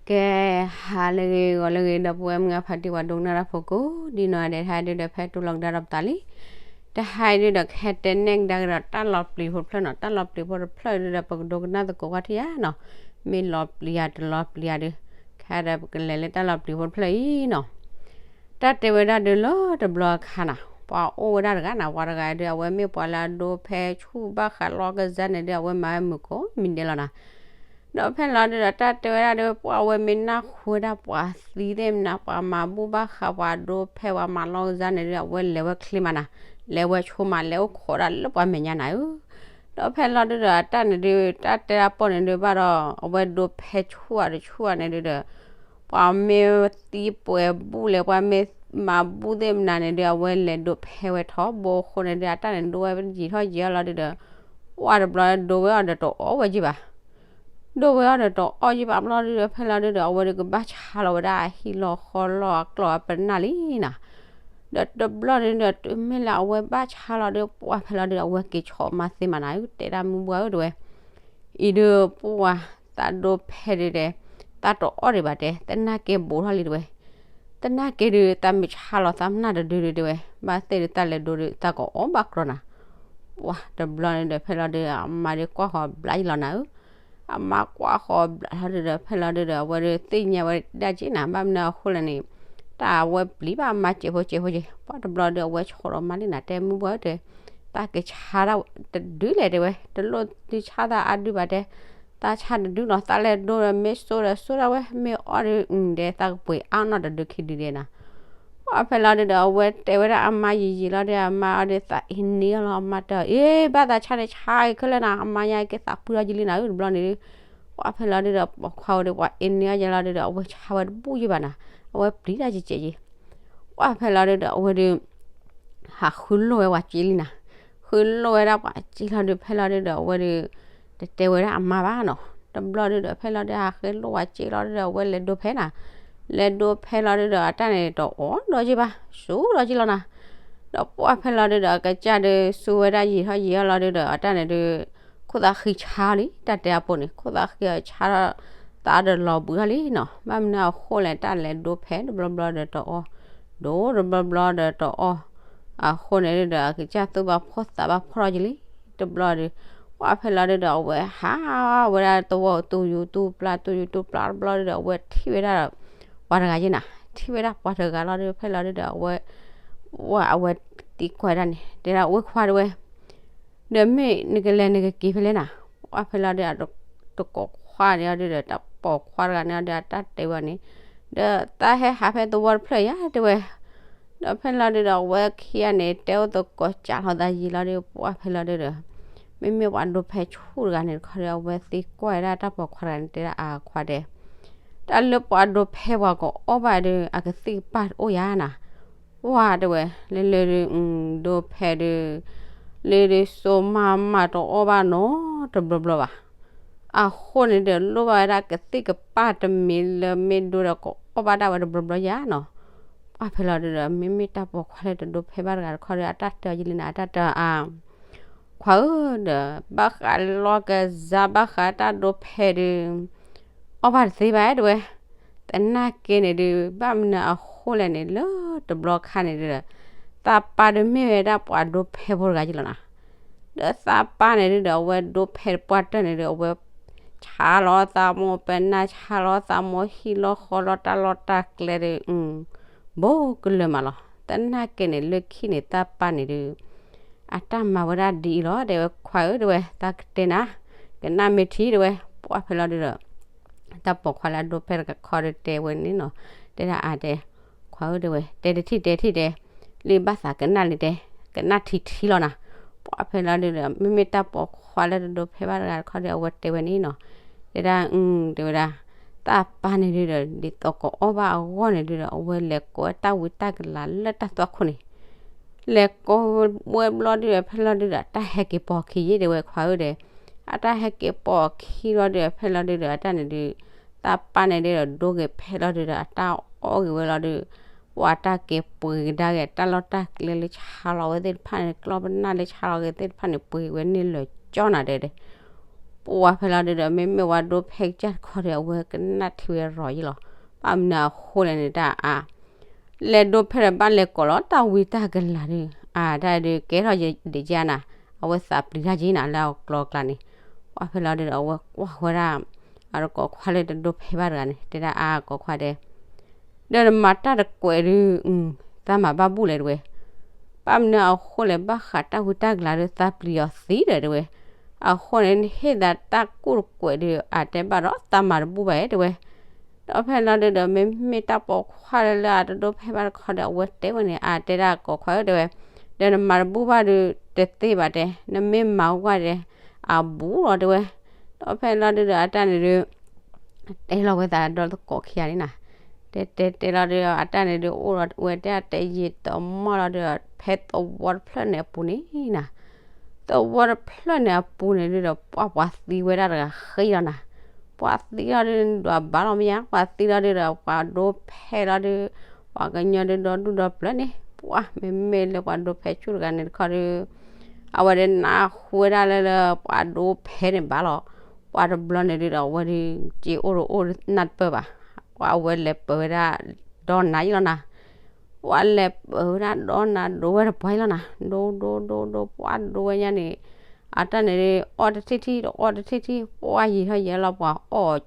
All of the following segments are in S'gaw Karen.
ကဲ ဟါလၢအဂ့ၤ ဂီၤလၢအဂ့ၤ ဒီပုၢ်ဝဲၢ်မုၢ်ဂၤဖါတံၢ် ပှၤဒိကနၣ်တၢ်ဖိကိးဒ်နီၢ်ဂၤဒဲး တဟါဒုဒီး ဖဲတူၢ်လိာ်ကဒါဒီးပသးလံ. တဟါဒုဒီး ကဟဲတဲနဲၣ်ကဒါကဒီးတၢ်လီၤပျံၤဖိတဖျၢၣ်ဒုဒီး ပကဒိကနၣ်သကိးကွၢ်ထံၣ်ယၤနီၤ. မ့ၢ်လီၤပျံၤယၤတလီၤပျံၤယၤဒု ခဲဒီးပကလဲၤလၢတၢ်လီၤပျံၤဖိတဖျၢၣ်အံၤနီၤ. တၢ်တဲဝဲဒၣ်ဒုလီၤတဘျီအခါနီၤ ပှၤအိၣ်ဝဲဒၣ်တဂၤနီၤ ပှၤတဂၤဒု အဝဲမ့ၢ်ပှၤလၢအဒိဖဲဆူၣ်ဘၣ်ဃးလီၢ်ကစၢ်န့ၣ်ဒု အဝဲမၤဝဲမုာ်ကိးမံၤဒဲးလီၤနီၤ. ဒီးဖဲလီၤဒုဒီး တၢ်တဲဝဲဒၣ်ဒု ပှၤအဝဲမ့ၢ်နၢ်ဟူဝဲဒၣ်ပှၤသံသ့ၣ်မနၤ ပှၤမၤဘူၣ်ဘၣ်ဃး ပှၤဒိဖဲ ပှၤမၤလီၢ်ကစၢ်န့ၣ်ဒု အဝဲလဲၤဝဲချ့မးနီၤ, လဲၤဝဲဆိမး လဲၤအိၣ်ခိးဒၣ်လၢပှၤမဲာ်ညါနၤဧၢ. ဒီးဖဲလီၤဒုဒီး အတၢ်န့ၣ်ဒု တၢ်တဲတၢ်ပီၢ်န့ၣ်ဒုဘၣ်ဒီး အဝဲဒိဖဲဆူၣ်ဧါတဆူၣ်ဧါန့ၣ်ဒုဒီး ပှၤမ့ၢ်သံပှဲၤဘူၣ်လဲၣ် ပှၤမ့ၢ်မၤဘူၣ်သ့ၣ်မနၤန့ၣ်ဒု အဝဲလဲၤဒိဖဲဝဲထီဘိအဃိန့ၣ်ဒု အတၢ်န့ၣ်ဒိဝဲယံာ်ထီၣ်ယံာ်အီၤလီၤဒုဒီး ပှၤတဘျီဒိဝဲအီၤဒီးတအီၣ်ဝဲက့ဘၣ်. ဒိဝဲအီၤဒီးတအီၣ်က့ဘၣ်ဘျီဒုဒီး ဖဲလီၤဒုဒီး အဝဲဒုကဘၣ်ဆါလီၤဝဲဒၣ်အဟံၣ်လီၤဃီလီၤအကျီၢ်အပနၢ်လံနီၤ. ဒီးတဘျီန့ၣ်ဒီး တုၤမ့ၢ်လၢအဝဲဘၣ်ဆါလီၤဒု ပှၤဖဲလီၤဒုဒီး အဝဲက့ၤဆီးမၤသ့မးနၤဧၢ တဲဒၣ်မုၢ်ဘှၢ်ဧၢတဲဝဲ အံၤဒု ပှၤသးဒိဖဲဒုတဲ သးတအီၣ်ဒံးဘၣ်တဲ သနာ်က့ဘူးထီၣ်လံတဲဝဲ. သနာ်က့ဒု သးမ့ၢ်ဆါလီၤသးမနၢ်တဒုဒုတဲဝဲ ဘၣ်သ့ၣ်ဒု သးလဲၤဒိဒု သးကအီၣ်ဘၣ်ကြီနၤ. ပှၤတဘျီန့ၣ်ဒီး ဖဲလီၤဒု အမါဒုကွၢ်ဃီၤဘျးယံာ်လီၤနၤဧၢ. အမါကွၢ်ဃီၤဘျးလီၤဒုဒီး ဖဲလီၤဒုဒီး အဝဲဒုသ့ၣ်ညါဝဲဒၣ်က့နၤ ဘၣ်မနုၤအဃိလဲၣ်န့ၣ် တၢ်အဝဲပျံၤဘၣ်အမါစဲးဖိစဲးဖိက့ ပှၤတဘျီဒု အဝဲဆီၣ်ဒီးမါလံနၤ တဲမုၢ်ဘှၢ်ဧၢတဲ သးကဆါတဒုလဲၣ်တဲဝဲ တလိၣ်ဒုဆါသးအါဒုဘၣ်တဲ သးဆါတဒုလီၤ သးလဲၤဒိဒီး မ့ၢ်စိဒီးစိဒၣ်ဝဲ မ့ၢ်အီၣ်ဒု အုၣ်ဒဲး သးကပှ့ၤအါနီၢ်တဒုခံဒုဒဲးနၤ. ပှၤဖဲလီၤဒုဒီး အဝဲတဲဝဲဒၣ်အမါယံာ်ယံာ်လီၤဒု အမါအီၤဒု သးအ့န့အီၤလီၤ အမါတဲအီၤ အ့ ဘၣ်သးဆါန့ၣ်ဆါအံၤခဲလၢာ်နၤ အမါညါက့သးပှံထီၣ်ကလံနၤဧၢ တဘျီန့ၣ်ဒု ပှၤဖဲလီၤဒုဒီး ပိာ်ခွါဝဲဒု ပှၤအ့န့အီၤယဲလီၤဒုဒီး အဝဲဆါဝဲတဘူၣ်ယံာ်ဘၣ်နၤ အဝဲပျံၤတၢ်ကဲကဲယံာ် ပှၤဖဲလီၤဒုဒီး အဝဲဒု ဟးဃုလိၢ်ဝဲပှၤစ့လံနၤ. ဃုလိၢ်ဝဲဒၣ်ပှၤစ့လီၤဒု ဖဲလီၤဒုဒီး အဝဲဒု တတဲဝဲဒၣ်အမါဘၣ်နီၤ. တဘျီဒုဒီး ဖဲလီၤဒု ဟးဃုလိၢ်ပှၤစ့လီၤဒုဒီး အဝဲလဲၤဒိဖဲနၤ. လဲၤဒိဖဲလီၤဒုဒီး အတၢ်န့ၣ်တအီၣ်ဒီးက့ဘၣ် စူၤဒီးက့လီၤနၤ. ဒီးပှၤဖဲလီၤဒုဒီး အကစၢ်ဒု စူၤဝဲဒၣ်ယံာ်ထီၣ်ယံာ်ထီၣ်လီၤဒုဒီး အတၢ်န့ၣ်ဒု ခိၣ်သးဃံဆါလံ တၢ်တဲအပိာ်န့ၣ် ခိၣ်သးဃံအီၤဆါထီၣ် သးဒီးလီၤဘှံးထီၣ်လံနီၤ. ဘၣ်မနုၤအဃိလဲၣ် တၢ်လဲၤဒိဖဲတဘျီဘျီဒီးတအီၣ် ဒိတဘျီဘျီဒီးတအီၣ် အဃိန့ၣ်ဒုဒီး အကစၢ်သူၣ်ဘၣ်ဖှီၣ်သးဘၣ်ဖှီၣ်ထီၣ်ကလံ တဘျီဒု ပှၤဖဲလီၤဒုဒီး အဝဲဟးဝဲဒၣ်သဝီတူၢ်ယူၤတူၢ်ပျၢ်တူၢ်ယူၤတူၢ်ပျၢ်တဘျီဒုဒီး အဝဲထံၣ်ဝဲဒၣ် ပှၤတဂၤယဲနၤ ထံၣ်ဝဲဒၣ်ပှၤတဂၤလီၤဒု ဖဲလီၤဒုဒီး အဝဲ ဝဲအဝဲသံကွၢ်ဒၣ်န့ၣ် တဲဒၣ်ဝဲခွါတဝဲ ဒီးမ့ၢ်နကလဲၤနကက့ၤဖဲလဲၣ်နၤ. ပှၤဖဲလီၤဒု တကိးခွါန့ၣ်အီၤဒုဒီး တၢ်ပိာ်ခွါတဂၤန့ၣ်အီၤဒုဒီး တၢ်တဲဝဲန့ၣ် ဒီးသးဟဲဟးဖဲသဝီတဖျၢၣ်ယါတဲဝဲ ဒီးဖဲလီၤဒုဒီး အဝဲခံဂၤန့ၣ် တဲအိၣ်သကိးကၢ်လီၤသးယံာ်လီၤဒု ပှၤဖဲလီၤဒုဒီး မ့မ့ၢ်ပှၤဒိဖဲဆူၣ်တဂၤန့ၣ်တခီဒီး အဝဲသံကွၢ်ဝဲဒၣ်တၢ်ပိာ်ခွါတဂၤန့ၣ် တဲဒၣ်အခွါတဲ တၢ်လၢပှၤဒိဖဲပှၤကအီၣ်ဘၣ်ဒု အကသံၣ်ကပၢ်တအိၣ်ယါနၤ ပှၤတဲဝဲ လၢလၢဒု ဒိဖဲဒု လၢဒုစိမၤမၤတအီၣ်ဘၣ်နီတဘျီဘျီဘၣ်. အဃိန့ၣ်ဒီး လိၣ်ဘၣ်ဝဲဒၣ်ကသံၣ်ကပၢ်တမံၤလၢမ့ၢ်ဒိဒီးကအီၣ်ဘၣ်ဒၣ်ဝဲတဘျီဘျီယါနီၤ. ပှၤဖဲလီၤဒုဒီး မ့မ့ၢ်တၢ်ပိာ်ခွါလၢတဒိဖဲဘၣ်တဂၤတခီဒီး အတၢ်တဲအီၤယလံနၤ အတၢ်တဲအီၤ ခွါဧၢဒီး ဘၣ်ဃးလီၢ်ကစၢ်ဘၣ်ဃးတၢ်ဒိဖဲဒု အီၣ်ဘၣ်တသ့ဘၣ်တဲဝဲ သနာ်က့န့ၣ်ဒု ဘၣ်မနုၤအဃိလဲၣ်န့ၣ် လၢတဘျီခါန့ၣ်ဒုဒီး သးပၢ်ဒုမ့ၢ်ဝဲဒၣ်ပှၤဒိဖဲဖိတဂၤက့လီၤနီၤ. ဒီးသးပၢ်န့ၣ်ဒုဒီး အဝဲဒိဖဲတပှၢ်တၢၢ်န့ၣ်ဒု အဝဲဆါလီၤသးမိၢ်ပနၢ် ဆါလီၤသးမိၢ်ဟံၣ်လီၢ်ဃီလီၢ်တၢ်လီၢ်တၢ်ကျဲဒု ဘိကလၢာ်မးလီၤ. သနာ်က့န့ၣ် လၢခံန့ၣ် သးပၢ်န့ၣ်ဒု အတၢ်မၤဝဲဒၣ်ဒ်အံၤလီၤ တဲဝဲ ခွါဧၢတဲဝဲ သးကတဲနၤ ကနၣ်မ့ၢ်ထံတဲဝဲ ပှၤဖဲလီၤဒုဒီး တၢ်ပိာ်ခွါလၢအဒိဖဲတခီဒီးတဲဝဲန့ၣ်နီၤ တဲဒၣ်အါတဲ ခွါဧၢတဲဝဲ တဲတထံၣ်တဲတထံၣ်တဲ လၢဘၣ်သးကနၣ်လံတဲ ကနၣ်ထံထံလီၤနၤ. ပှၤဖဲလီၤဒုဒီး မ့မ့ၢ်တၢ်ပိာ်ခွါလၢတဒိဖဲဘၣ်တဂၤတခီဒီး အဝဲတဲဝဲန့ၣ်နီၤ တဲဒၣ် အု တဲဝဲဒၣ် သးပၢ်န့ၣ်ဒုဒီး ဒ်သိးကအီၣ်ဘၣ်အဂီၢ်န့ၣ်ဒုဒီး အဝဲလဲၤကိးဝဲတၢ်ဝံတၢ်ကလၤလၢတၢ်သွၣ်ခိၣ်န့ၣ် လဲၤကိးဝဲဘျီဒုဒီး ဖဲလီၤဒုဒီး တၢ်ဟဲက့ၤပိာ်ခံယဲၢ်တဲဝဲ ခွါဧၢဒီး အတၢ်ဟဲက့ၤပိာ်ခံလီၤဒုဒီး ဖဲလီၤဒုဒီး အတၢ်န့ၣ်ဒု သးပၢ်န့ၣ်ဒုဒီး ဒိဂ့ၤဖဲလီၤဒုဒီး အတၢ်အီၣ်ဂ့ၤဝဲလီၤဒု ပှၤတၢ်က့ၤပှ့ၤကဒါက့ၤ တၢ်လီၢ်တၢ်ကျဲလၢဆါလီၤဝဲသ့ၣ်တဖၣ်န့ၣ် ကျီၢ်ပနၢ်လၢဆါလီၤဂ့ၤသ့ၣ်တဖၣ်န့ၣ် ပှ့ၤဝဲန့ၣ်လၢာ်ကၠီနၤတဲတဲ ပှၢ်ဖဲလီၤဒုဒီး မ့မ့ၢ်ဝဲဒိဖဲကစၢ်တခီဒီး အဝဲကနၣ်ထံဝဲရီၤယံလီၤ. ဘၣ်မနုၤအဃိလဲၣ်န့ၣ်တၢ်အါ လဲၤဒိဖဲဒီးဘၣ်လဲၤကိးလီၤတၢ်ဝံတၢ်ကလၤဒီး အတၢ်ဒုးကဲထီၣ်ယဒံးကနၤ, အဝဲသးပျံၤတၢ်ကနၤလၢအကျိၤအကျဲန့ၣ်. ပှၢ်ဖဲလီၤဒုဒီး အဝဲကွၢ်ဝဲဒၣ် အတကိးခွါလၢတဒိဖဲဘၣ်တဂၤန့ၣ် တဲဒၣ်အါကိးခွါဒဲး ဒီးနမၤတၢ်တကွဲးဒုး သးမၤဘၣ်ဘူၣ်လဲၣ်တဝဲ. ဘၣ်မနုၤအဃိလဲၣ် ဘၣ်ဃးတၢ်ဝံတၢ်ကလၤဒီး သးပျံၤအီၤသံဒီးတဝဲ. အဃိန့ၣ် နဟ့ၣ်သးတၢ်ကူၣ်တကွဲးဒီး အတဲဘၣ်ဒီး သးမၤတဘူၣ်ဘၣ်အဲၣ်တဝဲ. ဒီးဖဲလီၤဒုဒီး မ့မ့ၢ်တၢ်ပိာ်ခွါလၢလၢအတဒိဖဲဘၣ်တခီဒီး အဝဲတဲဝဲန့ၣ် အတဲဒၣ်ကိးခွါဧၢတဝဲ, ဒီးနမၤတဘူၣ်ဘၣ်ဒုး တသ့ဘၣ်တဲ, နမ့ၢ်မၤဝဲဒဲး အဘူးလီၤတဝဲ. ဒီးဖဲလီၤဒုဒီး အတၢ်န့ၣ်ဒုး တဲလီၤဝဲသးဒီသကိးခံဂၤန့ၣ်နၤ, တဲတဲတဲလီၤဒုဒီး အတၢ်န့ၣ်ဒုး အိၣ်ဒီးဝဲတဲအတဲယံာ်တမီၢ်လီၤဒုဒီး ဖဲသဝီတဖျၢၣ်န့ၣ်အပူၤန့ၣ်နၤ, သဝီတဖျၢၣ်န့ၣ်အပူၤန့ၣ်ဒုဒီး ပှၢ်ပှၤသံဝဲဒၣ်တဂၤဃံလီၤနၤ. ပှၤသံလီၤဒု ဒွးဘၣ်လီၤမ့ၢ်ဧါ, ပှၤသံလီၤဒုဒီး ပှၤဒိဖဲလီၤဒု, ပှၤကညီဒုဒီဒူၣ်ဒီပျၢၤန့ၣ် ပှၢ်မ့မ့ၢ်လၢပှၤဒိဖဲဆူၣ်တဂၤန့ၣ်တခီဒု အဝဲဒုးနၢ်ဟူဝဲဒၣ်လၢလၢ ပှၤဒိဖဲန့ၣ်ဘၣ်လီၤ. ပှၢ်တဘျီန့ၣ်ဒုဒီး အဝဲဒုး စ့အိၣ်တအိၣ်နၢ်တပၢၢ်ဘၣ်. ပှၢ်အဝဲလဲၤပၢၤဝဲဒၣ် ဒီနၤယံလီၤနၤ. ပှၢ်လဲၤပၢၤဝဲဒၣ်ဒီနၤ ဒိဝဲတပှၢ်ယံလီၤနၤ, ဒိဒိဒိဒိ ပှၢ်ဒိဝဲညါန့ၣ် အတၢ်န့ၣ်ဒုး အီၣ်တထံၣ်ထံၣ် တအီၣ်တထံၣ်ထံၣ် ပှၢ်ယံာ်ထီၣ်ယဲလီၤ ပှၤအီၣ်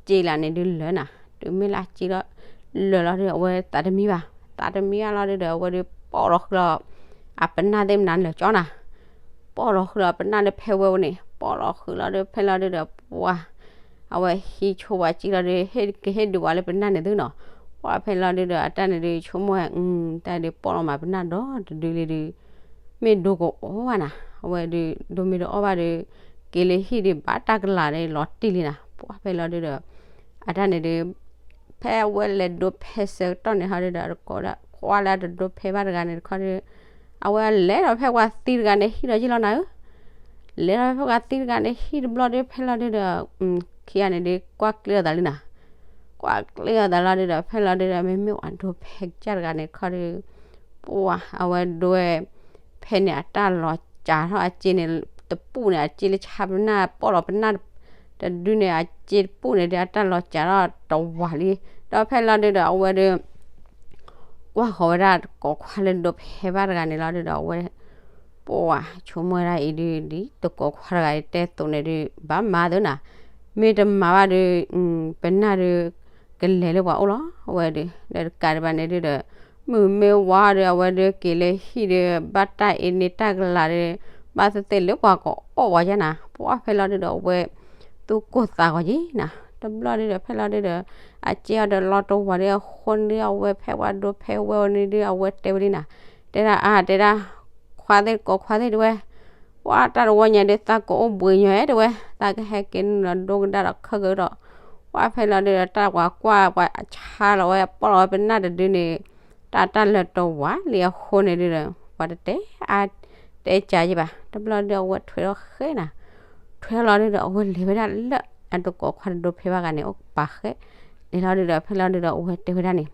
အစ့လးန့ၣ်ဒုးလၢာ်နၤ, တုၤမ့ၢ်လၢအစ့လီၤ လၢာ်လီၤဒုး အဝဲသးတမံဘၣ်, သးတမံဘၣ်လီၤဒုဒီး အဝဲဒုးပိာ်လီၤဃုာ်လီၤ အပနၢ်သ့ၣ်မနုၤလၢာ်ကၠီနၤ, ပိာ်လီၤဃုာ်လီၤပနၢ်လၢဖဲဝဲဝဲန့ၣ် ပိာ်လီၤဃုာ်လီၤဒုး ဖဲလီၤဒုဒီး ပှၢ် အဝဲဟံးဆိဝဲစ့လီၤဒုး ကဟ့ၣ်ဒုးဝဲလၢပနၢ်န့ၣ်သုနီၤ. ပှၢ်ဖဲလီၤဒုဒီး အတၢ်န့ၣ်ဒုး ဆိကမိၣ်ဝဲ တၢ်ဒုးပိာ်လီၤမးပနၢ်ဒီတဒုလံဒုး မ့ၢ်ဒိကအိၣ်ဘၣ်နၤ, အဝဲဒုး ဒိမ့ၢ်တအီၣ်ဘၣ်ဒုး က့ၤလၢဟံၣ်ဒုး ဘၣ်တၢ်ကလၤဒုးလီၤတံၢ်လံနၤ. ပှၢ်ဖဲလီၤဒုဒီး အတၢ်န့ၣ်ဒုး ဖဲအဝဲလဲၤဒိဖဲဆၢကတီၢ်န့ၣ်ဟီဒုဒီး တကိးဒၣ်ကွၢ်လၢအတဒိဖဲဘၣ်တဂၤန့ၣ်တခီဒု အဝဲလဲၤဒီးဖဲပှၤသံတဂၤန့ၣ်ဟံၣ်ဒီးယံလီၤနၤဧၢ, လဲၤဒီးဖဲပှၤသံတဂၤန့ၣ်ဟံၣ်တဘျီဒု ဖဲလီၤဒုဒီး ခံဂၤန့ၣ်ဒုး ကွၢ်ကျ့အီၤသးလံနၤ, ကွၢ်ကျ့အီၤသးလီၤဒုဒီး ဖဲလီၤဒုဒီး မ့မ့ၢ်ပှၤဒိဖဲကစၢ်တဂၤန့ၣ်တခီဒု ပှၢ်အဝဲဒိဝဲ ဖဲန့ၣ်အတၢ်လီၤစးထီၣ်အစ့န့ၣ် တပူၣ်န့ၣ် အစ့လၢဆါပနၢ် ပိာ်လီၤပနၢ် တဒုန့ၣ် အစ့တပူၣ်န့ၣ်ဒုး အတၢ်လီၤစးထီၣ်တဝးလံ. ဒီးဖဲလီၤဒုဒီး အဝဲဒုး ကွၢ်ဃီၤဝဲဒၣ်တကိးခွါလၢဒိဖဲဘၣ်တဂၤန့ၣ်လီၤဒုဒီး အဝဲ ပှၢ်ဆိကမိၣ်ဝဲဒၣ်အံၤဒုး ဒ်တကိးခွါတဂၤတဲသိးန့ၣ်ဒုး ဘၣ်မၤသ့နၤ, မ့ၢ်တမၤဘၣ်ဒုး ပနၢ်ဒုး ကလဲၤလၢပှၤအိၣ်လီၤ. အဝဲဒုး ဒီးတကးဒံးဘၣ်န့ၣ်ဒုဒီး မုၢ်မ့ၢ်ဝါဒီး အဝဲဒုးက့ၤလၢဟံၣ်ဒုး ဘၣ်တၢ်အ့န့ၢ်တၢ်ကလၤဒုး ဘၣ်သ့ၣ်သ့ၣ်လၢပှၤကအီၣ်ဝဲယါနၤ. ပှၢ်ဖဲလီၤဒုဒီး အဝဲ သူၣ်ကိၢ်သးဂီၤယံၤနၤ. တဘျီဒုဒီး ဖဲလီၤဒုဒီး အစ့အီၤဒီးလီၤတဝးဒုးအဃိန့ၣ်ဒုး အဝဲဖဲပှၤဒိဖဲဝဲအီၤန့ၣ်ဒုး အဝဲတဲဝဲလံနၤ, တဲဒၣ်အါ တဲဒၣ် ခွါသ့ၣ်တကိးခွါသ့ၣ်တဝဲ ပှၢ်တၢ်တဝီညါဒုး သးကအိၣ်ဘှံးညီအဲၣ်တဝဲ, သးကဟဲက့ၤနုာ်လီၤဒိကဒါဒီးခဲကဒီး, ပှၢ်ဖဲလီၤဒုဒီး တၢ်ပှၤကွၢ်ပှၤဆါလီၤဝဲ ပိာ်လီၤဝဲပနၢ်တဒုန့ၣ် တၢ်တၢ်လၢာ်တဝးလံအဃိန့ၣ်ဒုဒီး ပှၤတတဲအါ တဲကါယံၤဘၣ်. တဘျီဒုအဝဲထွဲထီၣ်ဃဲနၤ, ထွဲထီၣ်လီၤဒုဒီး အဝဲလဲၤဝဲဒၣ်လၢ အတကိးခွါတဒိဖဲဘၣ်ဂၤန့ၣ် အိၣ်ပာ်ဃဲ, လဲၤလီၤဒုဒီး ဖဲလီၤဒုဒီး အဝဲတဲဝဲဒၣ်န့ၣ်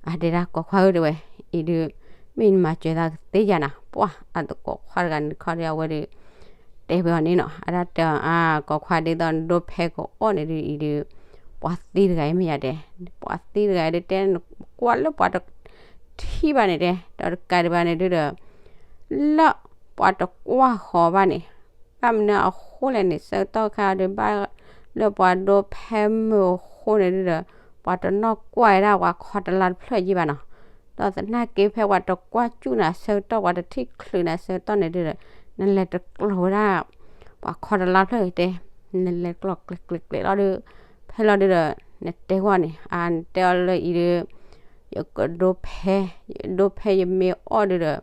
အတဲဒၣ်ကိးခွါဧၢတဝဲ, အံၤဒုး မ့ၢ်နမၤစၢၤသးကသ့ယါနၤ, ပှၢ်အတကိးခွါတဂၤန့ၣ်တခီဒုး အဝဲဒုး တဲဝဲအီၤန့ၣ်နီၤ, အတၢ်တဲအီၤ အါ ကိးခွါဒ်သိးနဒိဖဲကအီၣ်န့ၣ်ဒုး အံၤဒုး ပှၤသံတဂၤအံၤမ့ၢ်ယါတဲ, ပှၤသံတဂၤအံၤဒုးတဲ နကွၢ်လၢပှၤတထံၣ်ဘၣ်န့ၣ်တဲ, ဒီးတကးဒံးဘၣ်န့ၣ်ဒုဒီး လၢပှၤတကွၢ်ဃီၤဘၣ်န့ၣ်, ဘၣ်မနုၤအဃိလဲၣ်န့ၣ် ဆၢကတီၢ်ခါဒုးဘၣ်လၢပှၤဒိဖဲမုၢ်အဃိန့ၣ်ဒုဒီး ပှၤတနီၣ်ကွၢ်ဝဲဒၣ်ပှၤခီတလါတဖျၢၣ်ယံၤဘၣ်နီၤ, ဒီးသနာ်က့ဖဲပှၤတကွၢ်စူၣ်နၤ ဆၢကတီၢ်ပှၤတထံၣ်ချုးနၤ ဆၢကတီၢ်န့ၣ်ဒုဒီး နလဲၤတကျီၢ်ဝဲဒၣ် ပှၤခီတလါတဖျၢၣ်တဲ, နလဲၤတကျီၢ်ကျဲးကျဲးကျဲးလီၤဒုး, ဖဲလီၤဒုဒီး နတဲဂီၢ်န့ၣ် အါ နတဲအီၤလၢအံၤဒုး ယကဒိဖဲ, ယဒိဖဲယမ့ၢ်အီၣ်ဒုဒီး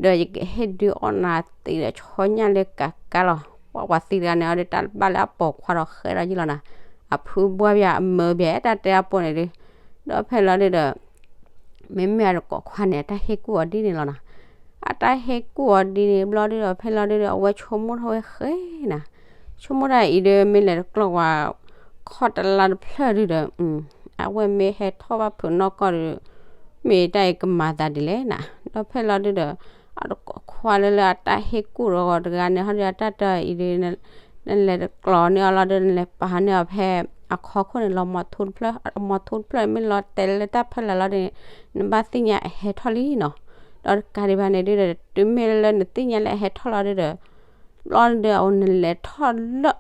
ဒီးယကဟ့ၣ်ဒုးအီၣ်နၤသံဒီး ဆီညၣ်လၢကးကးလီၤ. ပှၤပှၤသံတဂၤန့ၣ်အီၤဒုး တၢ်ဘၣ်လၢအပိာ်ခွါဒီးဃဲဒီးယံၤလီၤနၤ, အဖုဘှၢ်ဘၣ် အမၢဘၣ် တၢ်တဲအပိၢ်န့ၣ်ဒုး, ဒီးဖဲလီၤဒုဒီး မ့မ့ၢ်အတကိးခွါန့ၣ် အတၢ်ဟ့ၣ်ကူၣ်အီၤဒ်န့ၣ်လီၤနၤ, အတၢ်ဟ့ၣ်ကူၣ်အီၤဒ်န့ၣ်ဘျီဒုဒီး ဖဲလီၤဒုဒီး အဝဲဆိကမိၣ်ထီၣ်ဝဲဃဲနၤ, ဆိကမိၣ်ဒၣ်အံၤဒုး မ့ၢ်လဲၤတကျီၢ်ဝဲ ခီၣ်တလါတဖျၢၣ်ဒုဒီး အဝဲမ့ၢ်ဟဲထီၣ်ဘၣ်ဖုးနီၢ်ကီၢ်ဒီး မ့ၢ်တၢ်အံၤကမၤသးဒ်လဲၣ်နၤ, ဒီးဖဲလီၤဒုဒီး အတကိးခွါလၢလၢအတၢ်ဟ့ၣ်ကူၣ်ဒီးဂီၤတဂၤန့ၣ် ဟီဒုးအတၢ်တဲအံၤဒုး နလဲၤတကျိၤန့ၢ်အီၤလီၤဒီး နလဲၤပာ်န့ၢ်အီၤဖဲ အခီခိၣ်န့ၣ်လီၤ မီၤထူတဖျၢၣ်, မီၤထူတဖျၢၣ်မ့ၢ်လီၤတဲာ်လၢတၢ်ဖၢလာ်လီၤဒီး နဘၣ်သ့ၣ်ညါအဟဲထီၣ်လံနီၤ. ဒီးတကးဒံးဘၣ်န့ၣ်ဒုဒီး တုၤမ့ၢ်လၢနသ့ၣ်ညါလၢအဟဲထီၣ်လီၤဒုဒီး ဘျီဒုဒီး အဝဲနလဲၤထီၣ်လၢ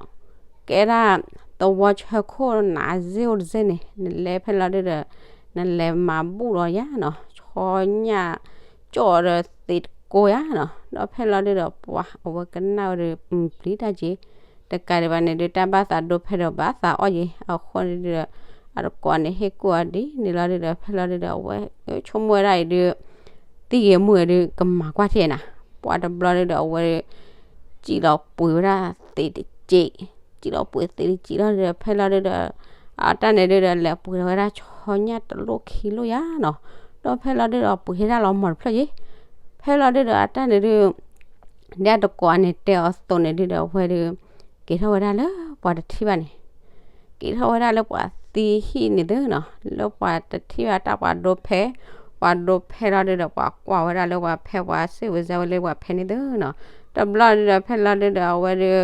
ကဲဒၣ် သဝီဆၢခိၣ်နးစ့အိၣ်တစ့ၢ်န့ၣ် နလဲၤဖဲလီၤဒုဒီး နလဲၤမၤဘူၣ်လီၤယၤနီၤ, ဆီညၣ် ကၠီၣ်ဒီးသ့းတကိးယၤနီၤ. ဒီးဖဲလီၤဒုဒီး ပှၤအဝဲကနၣ်ဝဲဒီး ပျံၤတၢ်က့ၤ, တကးဒံးဘၣ်န့ၣ်ဒု တၢ်ဘၣ်သးဒိဖဲဒီးဘၣ်သးအီၣ်ယ့ၤ အဃိန့ၣ်ဒုဒီး အတကိးန့ၣ်ဟ့ၣ်ကူၣ်အီၤဒ်န့ၣ်လီၤဒုဒီး ဖဲလီၤဒုဒီး အဝဲဆိကမိၣ်ဝဲဒၣ်အံၤဒု သံဂ့ၤမူဂ့ၤဒု ကမၤကွၢ်ထဲနၤ, ပှၤတဘျီဒုဒီး အဝဲ စံၣ်လီၤပှ့ၤဝဲဒၣ်သ့းတစ့း, စံၣ်လီၤပှ့ၤသ့းတစ့းလီၤဒီး ဖဲလီၤဒုဒီး အတၢ်န့ၣ်ဒုဒီး လဲၤပှ့ၤထီၣ်ဝဲဒၣ်ဆီညၣ်တလိၣ်ခံလိၣ်ယၤနီၤ. ဒီးဖဲလီၤဒုဒီး ပှ့ၤဟ့ၣ်ဒၣ်လီၤမီၤတဖျၢၣ်ယ့ၤ, ဖဲလီၤဒုဒီး အတၢ်န့ၣ်ဒု ဒ်အတကိးန့ၣ်တဲအီၤအသိးန့ၣ်ဒုဒီး အဝဲဒု က့ၤထီၣ်ဝဲဒၣ်လၢပှၤတထံၣ်ဘၣ်န့ၣ် က့ၤထီၣ်ဝဲဒၣ်လၢပှၤသံဟံၣ်န့ၣ်သုနီၤ, လၢပှၤတထံၣ်ဘၣ်တၢ်ပှၤဒိဖဲ, ပှၤဒိဖဲလီၤဒုဒီး ပှၤကွၢ်ဝဲဒၣ်လၢပှၤဖဲ ပှၤစ့ၢ်ဝဲစဲဝဲလၢပှၤဖဲန့ၣ်သုနီၤ. တဘျီဒုဒီး ဖဲလီၤဒုဒီး အဝဲဒု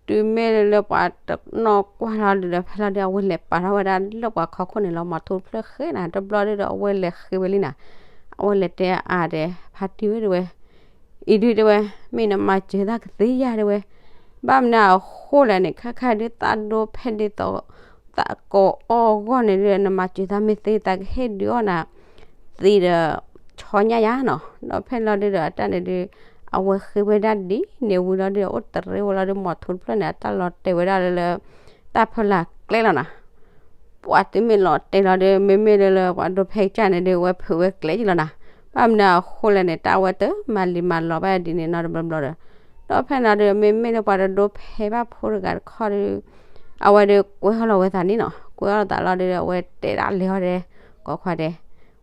တုၤမ့ၢ်လၢပှၤတနီၣ်ကွၢ်လီၤဒုဒီး ဖဲလီၤဒု အဝဲလဲၤပာ်ထီၣ်ဝဲဒၣ်လၢပှၤခီခိၣ်န့ၣ်လီၤ မီၤထူတဖျၢၣ်ဃဲနၤ, တဘျီဒုဒီး အဝဲလဲၤဃ့ဝဲလံနၤ, အဝဲလဲၤတဲအါဒီး ဖါတံၢ်ဧၢတဲဝဲ အံၤဒုတဲဝဲ မ့ၢ်နမၤစၢၤသးကသ့ယၤတဲဝဲ, ဘၣ်မနုၤအဃိလဲၣ်န့ၣ် ခါခါဒုသးဒိဖဲဒ်သိး သးကိးအီၣ်အဂီၢ်န့ၣ်ဒု နမၤစၢၤသးမ့ၢ်သ့ သးကဟ့ၣ်ဒုးအီၣ်နၤ သ့ဒီး ဆီညၣ်ယၤနီၤ. ဒီးဖဲလီၤဒုဒီး အတၢ်န့ၣ်ဒု အဝဲဃ့ဝဲဒၣ်ဒ်န့ၣ်ဝံၤလီၤဒု အိၣ်တရံးဝဲလီၤဒု မီၤထူတဖျၢၣ်န့ၣ် အတၢ်လီၤတဲာ်ဝဲဒၣ်လၢ တၢ်ဖၢလာ်ကျဲလီၤနၤ ပှၤတုၤမ့ၢ်လီၤတဲာ်လီၤဒီး မ့မ့ၢ်လၢလၢပှၤဒိဖဲကစၢ်န့ၣ်ဒု အဝဲဖုးဝဲကျဲက့ၤလီၤနၤ, ဘၣ်မနုၤအဃိလဲၣ်န့ၣ် တၢ်အဝဲတမၤလံၤမၤလီၤဘၣ်ဒ်န့ၣ်နီတဘျီဘျီဒီး, ဒီးဖဲန့ၣ်ဒု မ့မ့ၢ်လၢပှၤတဒိဖဲဘၣ်ဖိတဂၤတခီဒီး အဝဲဒု ကွဲဟီၣ်လီၤဝဲသးန့ၣ်နီၤ, ကွဲဟီၣ်သးလီၤဒုဒီး အဝဲတဲဒၣ်လဲၤဟီၣ်ဒီး ကိးခွါဒဲး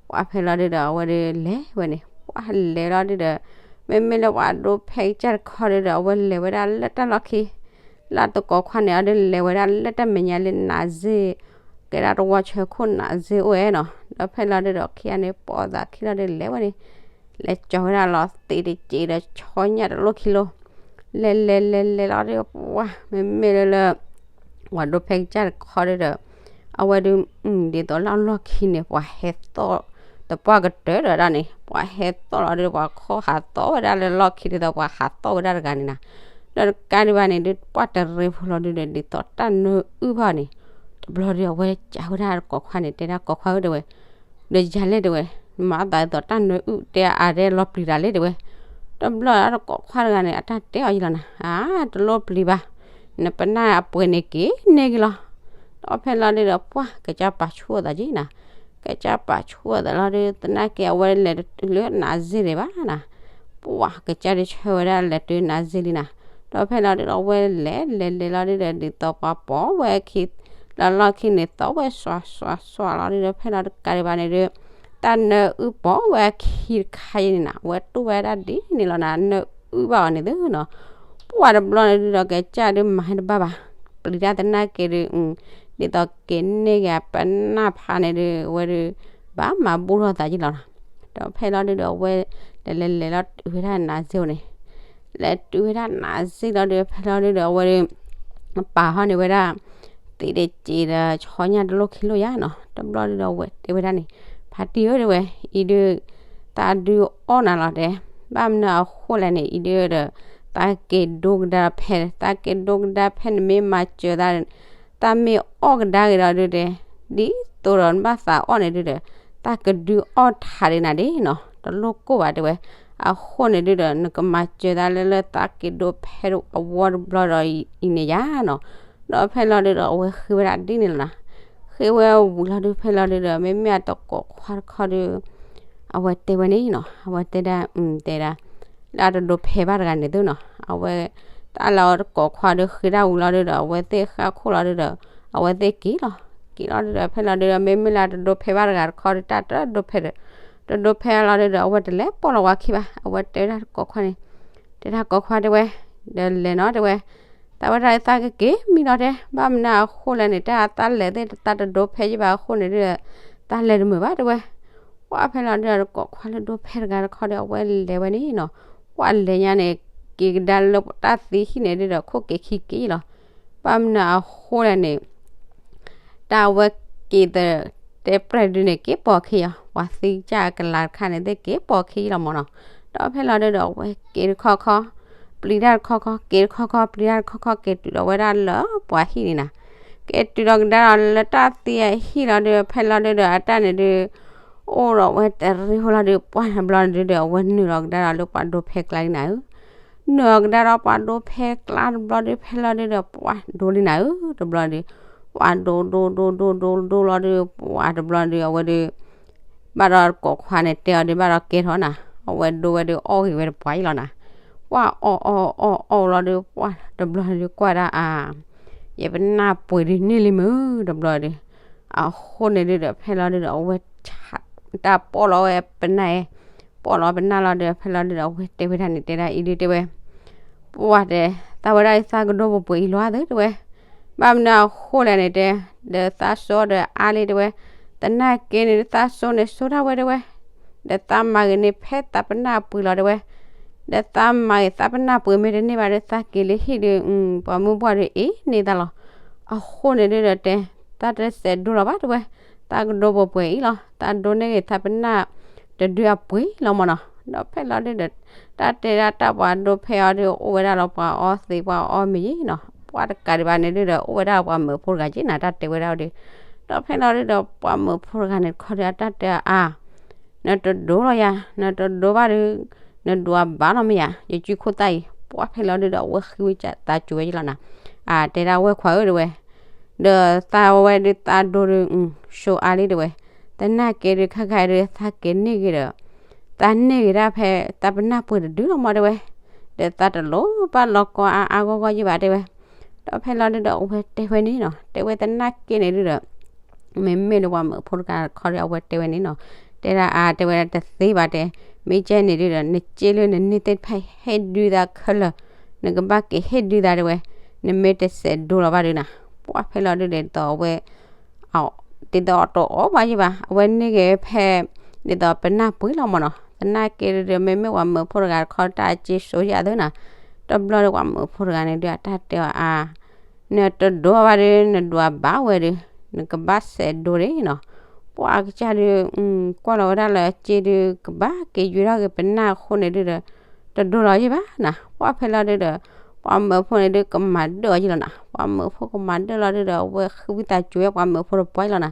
ပှၤဖဲလီၤဒုဒီး အဝဲဒု လဲၤဝဲန့ၣ် ပှၤလဲၤလီၤဒုဒီး မ့မ့ၢ်လၢပှၤဒိဖဲကစၢ်တခီဒုဒီး အဝဲလဲၤဝဲဒၣ်လၢတၢ်လီၢ်ခံ လၢတကိးခွါန့ၣ်အီၤဒု လဲၤဝဲဒၣ်လၢတၢ်မဲာ်ညါလၢနးစ့ၢ် ကဲဒၣ်တဝီဆၢခိၣ်နးစ့ၢ်အိၣ်ဝဲနီၤ, ဒီးဖဲလီၤဒုဒီး ခံဂၤန့ၣ် ပိာ်သးခံလီၤဒု လဲၤဝဲန့ၣ် လဲၤကၠီၤဝဲဒၣ်လီၤသ့းတစ့းဒီးဆီညၣ်တလိၣ်ခံလိၣ်, လဲၤလဲၤလဲၤလဲၤလီၤဒု ပှၤ မ့မ့ၢ်လၢလၢ ပှၤဒိဖဲကစၢ်တခီဒုဒီး အဝဲဒု ဒ်သိးလၢအလီၢ်ခံန့ၣ် ပှၤဟဲသီၣ် တပှၢ်ကတၢၢ်ဒီးဒၣ်န့ၣ် ပှၤဟဲသီၣ်လီၤဒု ပှၤခီၣ်ဟးသီၣ်ဝဲဒၣ်လၢလီၢ်ခံဒ်သိးပှၤဟးသီၣ်ဝဲဒၣ်တဂၤန့ၣ်နၤ, ဒီးတကးဒံးဘၣ်န့ၣ်ဒု ပှၤတရံးဖိလီၤဒုဒီး ဒ်သိးတၢ်နၢအုၣ်ဘၣ်န့ၣ်, တဘျီဒု အဝဲကးဝဲဒၣ်တကိးခွါန့ၣ် တဲဒၣ်ကိးခွါဧၢတဲဝဲ ဒီးယၤလဲၣ်တဲဝဲ, မၤအသးဒ်သိးတၢ်နၢအုၣ်တဲအါဒဲလီၤပျံၤတၢ်လဲၣ်တဲဝဲ, တဘျီတကိးခွါတဂၤန့ၣ် အတၢ်တဲအီၤယလီၤနၤ, အါ တလိၣ်ပျံၤဘၣ်, နပနၢ်အပှဲၤန့ၣ်က့ၤန့ၢ်က့ၤလီၤ, ဒီးဖဲလီၤဒုဒီး ပှၤကစၢ်ပာ်ဆူၣ်အသးက့ၤနၤ, ကစၢ်ပာ်ဆူၣ်အသးလီၤဒု သနာ်က့အဝဲလဲၤတတုၤလၢနးစ့ၢ်ဒံးဘၣ်နၤ, ပှၤကစၢ်ဒုဆၢဝဲဒၣ်လဲၤတုၤနးစ့ၢ်လံနၤ, ဒီးဖဲလီၤဒုဒီး အဝဲလဲၤလဲၤလဲၤလီၤဒုဒီး ဒ်သိးပှၤပိာ်ဝဲခံ လၢလီၢ်ခံန့ၣ် သီၣ်ဝဲစွၤစွၤစွၤလီၤဒုဒီး ဖဲလီၤတကးဒံးဘၣ်န့ၣ်ဒု တၢ်နၢအုၣ်ပိာ်ဝဲအခံတခါအံၤန့ၣ်နၤ, အဝဲတူၢ်ဝဲဒၣ်ဒ်န့ၣ်လီၤနၤ, နၢအုၣ်ဘၣ်အီၤန့ၣ်သုနီၤ, ပှၤတဘျီန့ၣ်ဒုဒီး ကစၢ်ဒုမၤဟဲတဘၣ်ဘၣ်, ပျံၤတၢ်သနာ်က့ဒု ဒ်သိးက့ၤန့ၢ်က့ၤအပနၢ်ဖးန့ၣ်ဒု အဝဲဒု ဘၣ်မၤဘူၣ်ထီၣ်သးယလီၤနၤ, ဒီးဖဲလီၤဒုဒီး အဝဲလဲၤလဲၤလဲၤလီၤတုၤဝဲဒၣ်နးစ့ၢ်န့ၣ်, လဲၤတုၤဝဲဒၣ်နးစ့ၢ်လီၤဒု ဖဲလီၤဒုဒီး အဝဲဒု ပာ်ဟီၣ်န့ၢ်ဝဲဒၣ် သ့းတစ့းဒီးဆီညၣ်တလိၣ်ခံလိၣ်ယါနီၤ, တဘျီဒုဒီးအဝဲတဲဝဲဒၣ်န့ၣ်, ဖါတံၢ်ဧၢတဲဝဲ, အံၤဒု သးဒုးအီၣ်နၤလီၤတဲ, ဘၣ်မနုၤအဃိလဲၣ်န့ၣ် အံၤဒုဒီး သးက့ၤဒိကဒါဖဲ သးက့ၤဒိကဒါဖဲန့ၣ်မ့ၢ်မၤစၢၤသး သးမ့ၢ်အီၣ်ကဒါက့ၤဒီးဒုဒီး ဒ်သိးဒီးနဘၣ်သးအီၣ်န့ၣ်ဒုဒီး သးကဒုးအီၣ်ထးဒံးနၤဒ်နီၤ, တလိၣ်ကိၢ်ဘၣ်တဲဝဲ, အဃိန့ၣ်ဒုဒီး နကမၤစၢၤသးလၢလၢသးက့ၤဒိဖဲအဝီတဘျီဒီးအံၤန့ၣ်ယါနီၤ, ဒီးဖဲလီၤဒုဒီး အဝဲဃ့ဝဲဒၣ်ဒ်န့ၣ်လီၤနၤ, ဃ့ဝဲဝံၤလီၤဒု ဖဲလီၤဒုဒီး မ့မ့ၢ်အတကိးခွါတခီဒု အဝဲတဲဝဲန့ၣ်နီၤ, အဝဲတဲဒၣ် တဲဒၣ် လၢအတဒိဖဲဘၣ်တဂၤန့ၣ်သုနီၤ, အဝဲ တၢ်လၢအတကိးခွါဒုဃ့ဒၣ်ဝံၤလီၤဒုဒီး အဝဲသ့ၣ်ဃၣ်ခိၣ်လီၤဒုဒီး အဝဲသ့ၣ်က့ၤလီၤ, က့ၤလီၤဒုဒီး ဖဲလီၤဒုဒီး မ့မ့ၢ်လၢအတဒိဖဲဘၣ်တဂၤတခီဒု တၢ်တဒိဖဲဒီး တဒိဖဲလီၤဒုဒီး အဝဲတလဲၤပိာ်လီၤဝဲခံဘၣ်, အဝဲတဲဝဲဒၣ်တကိးခွါန့ၣ်, တဲဒၣ်ကိးခွါတဲဝဲ, ဒီးလဲၤနီၤတဲဝဲ သးဝဲဒၣ်သးကက့ၤမံလီၤတဲ, ဘၣ်မနုၤအဃိလဲၣ်န့ၣ် တၢ်သးလဲၤသ့ၣ်တသးတဒိဖဲယဘၣ်အဃိန့ၣ်ဒု သးလဲၤတမုာ်ဘၣ်တဲဝဲ, ပှၤဖဲလီၤဒုဒီး တကိးခွါလၢဒိဖဲတဂၤတခီဒီး အဝဲလဲၤဝဲန့ၣ်နီၤ, ပှၤလဲၤညါန့ၣ် က့ၤကဒါလၢတၢ်သံဟံၣ်န့ၣ်ဒုဒီး ခိၣ်က့ၤခံက့ၤလီၤ. ဘၣ်မနုၤအဃိလဲၣ်န့ၣ် တၢ်ဝဲက့ၤသ တဲပြဲၢ်ဒုန့ၣ် က့ၤပိာ်ခံယီၤ, ပှၤသံကစၢ်အကလၤတခါန့ၣ် သ့ၣ်က့ၤပိာ်ခံလီၤမၢ်နီၤ. ဒီးဖဲလီၤဒုဒီး အဝဲက့ၤတခီခီ, ပျံၤတၢ်တခီခီ, က့ၤတခီခီ, ပျံၤတၢ်တခီခီ, က့ၤတုၤဒီးဝဲဒၣ်လၢပှၤဟံၣ်န့ၣ်နၤ. က့ၤတုၤဒီးကဒါဒီးလၢတၢ်သံအဟံၣ်လီၤဒုဒီး ဖဲလီၤဒုဒီး အတၢ်န့ၣ်ဒု အိၣ်ဒီးဝဲတရံးဖိလီၤဒု ပှၢ်တဘျီဒုဒီး အဝဲနုာ်လီၤကဒါဒီးလၢပှၤဒိဖဲကျါလံနၤဧၢ. နုာ်လီၤကဒါဒီးပှၤဒိဖဲကျါတဘျီဒု ဖဲလီၤဒုဒီး ပှၢ်ဒိလံနၤဧၢ တဘျီဒု. ပှၢ်ဒိဒိဒိဒိဒိဒိလီၤဒု ပှၢ်တဘျီဒု အဝဲဒု ဘၣ်ဒီးကိးခွါန့ၣ်တဲအီၤဒု ဘၣ်ဒီးကဲထီၣ်နၤ, အဝဲဒိဝဲဒု အီၣ်ဂ့ၤဝဲတပှၢ်အံၤလီၤနၤ. ပှၢ်အီၣ်အီၣ်အီၣ်အီၣ်လီၤဒု ပှၢ်တဘျီဒု ကွၢ်ဒၣ်အါ ယပနၢ်ပှ့ၤဒုန့ၢ်လံမုၢ် တဘျီဒု. အဃိန့ၣ်ဒုဒီး ဖဲလီၤဒုဒီး အဝဲ တၢ်ပီၣ်လီၤဝဲပနၢ်, ပီၣ်လီၤပနၢ်လီၤဒု ဖဲလီၤဒုဒီး အဝဲတဲဝဲဒၣ်န့ၣ် တဲဒၣ်အံၤဒုတဲဝဲ ပှၢ်တဲ, သးဝဲဒၣ်အံၤသးကဒိပှဲၤပှဲၤအံၤလီၤသ့တဲဝဲ. ဘၣ်မနုၤအဃိလဲၣ်န့ၣ်တဲ, ဒီးသးစိဒီးအါလံတဲဝဲ, သနာ်က့န့ၣ် သးစိန့ၣ်စိတၢ်ဝဲတဲဝဲ, ဒီးသးမၤဂ့ၤန့ၣ်ဖဲသးပနၢ်ပှ့ၤလီၤတဲဝဲ, ဒီးသးမၤဂ့ၤသးပနၢ်ပှ့ၤမ့ၢ်တန့ၢ်ဘၣ်ဒီး သးက့ၤလၢဟံၣ်ဒီး ပှၤမုၢ်ပှၢ်ဒီးအ့ၣ်န့ၢ်သးလီၤ. အဃိန့ၣ်ဒုဒီးတဲ, သးတစဲးဒိလီၤဘၣ်တဲဝဲ, သးကဒိပှဲၤပှဲၤအံၤလီၤ, သးဒိန့ၢ်ဂ့ၤသးပနၢ်တဒုအပှ့ၤလီၤမၢ်နီၤ. ဒီးဖဲလီၤဒုဒီး တၢ်တဲဒၣ်တၢ်ပှၤဒိဖဲအီၤဒု အိၣ်ဝဲဒၣ်လီၤပှၤအီသံးပှၤအီမ့ၤယံၤနီၤ, ပှၢ်တကးဒံးဘၣ်န့ၣ်ဒုဒီး အိၣ်ဝဲဒၣ်ပှၤမုၣ်ဖိတဂၤက့ၤနၤ တၢ်တဲဝဲဒၣ်အီၤဒု. ဒီးဖဲလီၤဒုဒီး ပှၤမုၣ်ဖိတဂၤန့ၣ်တခီဒီး အတၢ်တဲအါ နတဒိလီၤယၤ, နတဒိဘၣ်ဒု, နဒွးဘၣ်လီၤမ့ၢ်ယၤ, ယစုခိၣ်သၣ်အံၤ, ပှၢ်ဖဲလီၤဒုဒီး အဝဲဃံဝံသးစူၤဝဲယလီၤနၤ. အါ တဲဒၣ်ဝဲခွါဧၢတဲဝဲ, ဒီးသးဝဲဒုသးဒိဒု, စိအါလံတဲဝဲ, သနာ်က့ဒုခါခါဒု သးက့ၤန့ၢ်ဂ့ၤဒီး, သးန့ၢ်ဂ့ၤဒၣ်ဖဲသးပနၢ်ပှ့ၤတဒုလီၤမၢ်တဲဝဲ, ဒီးသးတလိၣ်ဘၣ်လီၤကီအါအါဂီၢ်ဂီၢ်ယံၤဘၣ်တဲဝဲ. ဒီးဖဲလီၤဒုဒီး အဝဲတဲဝဲန့ၣ်နီၤ, တဲဝဲသနာ်က့န့ၣ်ဒုဒီး မ့မ့ၢ်လၢပှၤမုၣ်ဖိတဂၤတခီဒီး အဝဲတဲဝဲန့ၣ်နီၤ, တဲဒၣ်အါ တဲဝဲဒၣ်တသ့ဘၣ်တဲ, မ့ၢ်ကဲန့ၣ်ဒုဒီး နစ့လၢနန့ၢ်သ့ၣ်တဖၣ်ဟ့ၣ်ဒုသးခဲလၢာ်, နကဘၣ်က့ၤဟ့ၣ်ဒုသးတဲဝဲ, နမ့ၢ်တစဲးဒိလီၤဘၣ်ဒုနၤ. ပှၢ်ဖဲလီၤဒုဒီး ဒ်သိးအဝဲ ဒ်သိးအတအီၣ်ဘၣ်ယံၤဘၣ်, အဝဲန့ၢ်ဂ့ၤဖဲ ဒ်သိးပနၢ်ပှ့ၤလီၤမၢ်နီၤ. သနာ်က့ဒုဒီး မ့မ့ၢ်ပှၤမုၣ်ဖိတဂၤတခီတၢ်အစ့စိယၤသ့နၤ, တဘျီဒီးပှၤမုၣ်ဖိတဂၤန့ၣ်ဒု အတၢ်တဲအီၤအါ နတဒိဘၣ်ဒီး နဒွးဘၣ်ဝဲဒီး နကဘၣ်စဲးဒိဒီးနီၤ. ပှၢ်အကစၢ်ဒီး ကွၢ်လီၤဝဲဒၣ်လၢအစ့ဒီး ကဘၣ်က့ၤယွၤထီၣ်က့ၤပနၢ်အဃိန့ၣ်ဒုဒီး တဒိလီၤယံၤဘၣ်နၤ. ပှၢ်ဖဲလီၤဒုဒီး ပှၤမုၣ်ဖိန့ၣ်ဒု ကမၤဒၢၣ်အီၤယံၤလီၤနၤ. ပှၤမုၣ်ဖိကမၤဒၢၣ်လီၤဒုဒီး အဝဲဃံဝံသးစူၤဝဲပှၤမုၣ်ဖိတပှၢ်ယံၤလီၤနၤ.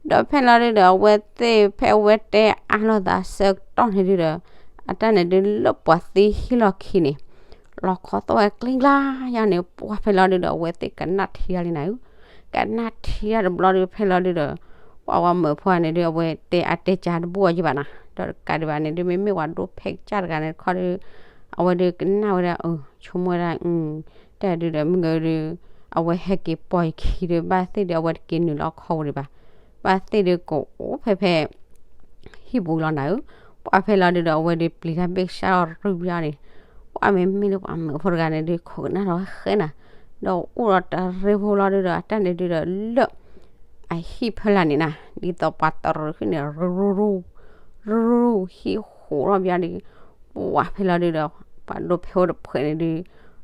ဒီးဖဲလီၤဒုဒီး အဝဲသ့ၣ်ဖဲအဝဲတဲအါလိာ်သးဆၢကတီၢ်န့ၣ်ဒုဒီး အတၢ်န့ၣ်ဒုလၢပှၤသံဟံၣ်လီၢ်ခံန့ၣ် လီၤခီသီၣ်ဝဲကျ့ကျါယါန့ၣ် ပှၢ်ဖဲလီၤဒုဒီး အဝဲသ့ၣ်ကနၣ်ထံတၢ်လံနၤဧၢ. ကနၣ်ထံတၢ်တဘျီဒု ဖဲလီၤဒုဒီး ပှၤဝဲမုၣ်ဖိန့ၣ်ဒု အဝဲတဲအါတဲကါတဘူၣ်အီၤယံၤဘၣ်နၤ. ဒီးတကးဒံးဘၣ်န့ၣ်ဒု မ့မ့ၢ်ပှၤဒိဖဲကစၢ်တဂၤန့ၣ်တခီဒု အဝဲဒုကနၣ်ဝဲဒၣ် ဆိကမိၣ်ဝဲဒၣ် တၢ်ဒုဒီးမုၢ်ဂၤဒု အဝဲဟဲက့ၤပိာ်ယခံဒု ဘၣ်သ့ၣ်ဒု အဝဲတက့ၤနုာ်လီၤခီပူၤဒံးဘၣ်. ဘၣ်သ့ၣ်ဒုကအိၣ်ဖဲဖဲ ဟံၣ်ပူၤလီၤနၤဧၢ. ပှၢ်ဖဲလီၤဒုဒီး အဝဲဒုပျံၤတၢ်ဘ့ၣ်ကစၢ်အီၤရုၢ်ဘျီန့ၣ် ပှၢ်မ့မ့ၢ်လၢပှၤမုၣ်ဖိတဂၤန့ၣ်ဒု ခိးကနၣ်ဒီးဝဲဃဲနၤ, ဒီးအိၣ်ဒီးတရံးဖိလီၤဒုဒီး အတၢ်န့ၣ်ဒုဒီးလၢ အဟံၣ်ဖီလာ်န့ၣ်နၤ ဒ်သိးပှၤတရံးဃုာ်န့ၣ် ရူရူရူ ရူရူရူ ဟံၣ်ဃိးထီၣ်ဘျီဒု ပှၢ်ဖဲလီၤဒုဒီး ပှၤဒိဖဲအိၣ်တဖှဲးန့ၣ်ဒု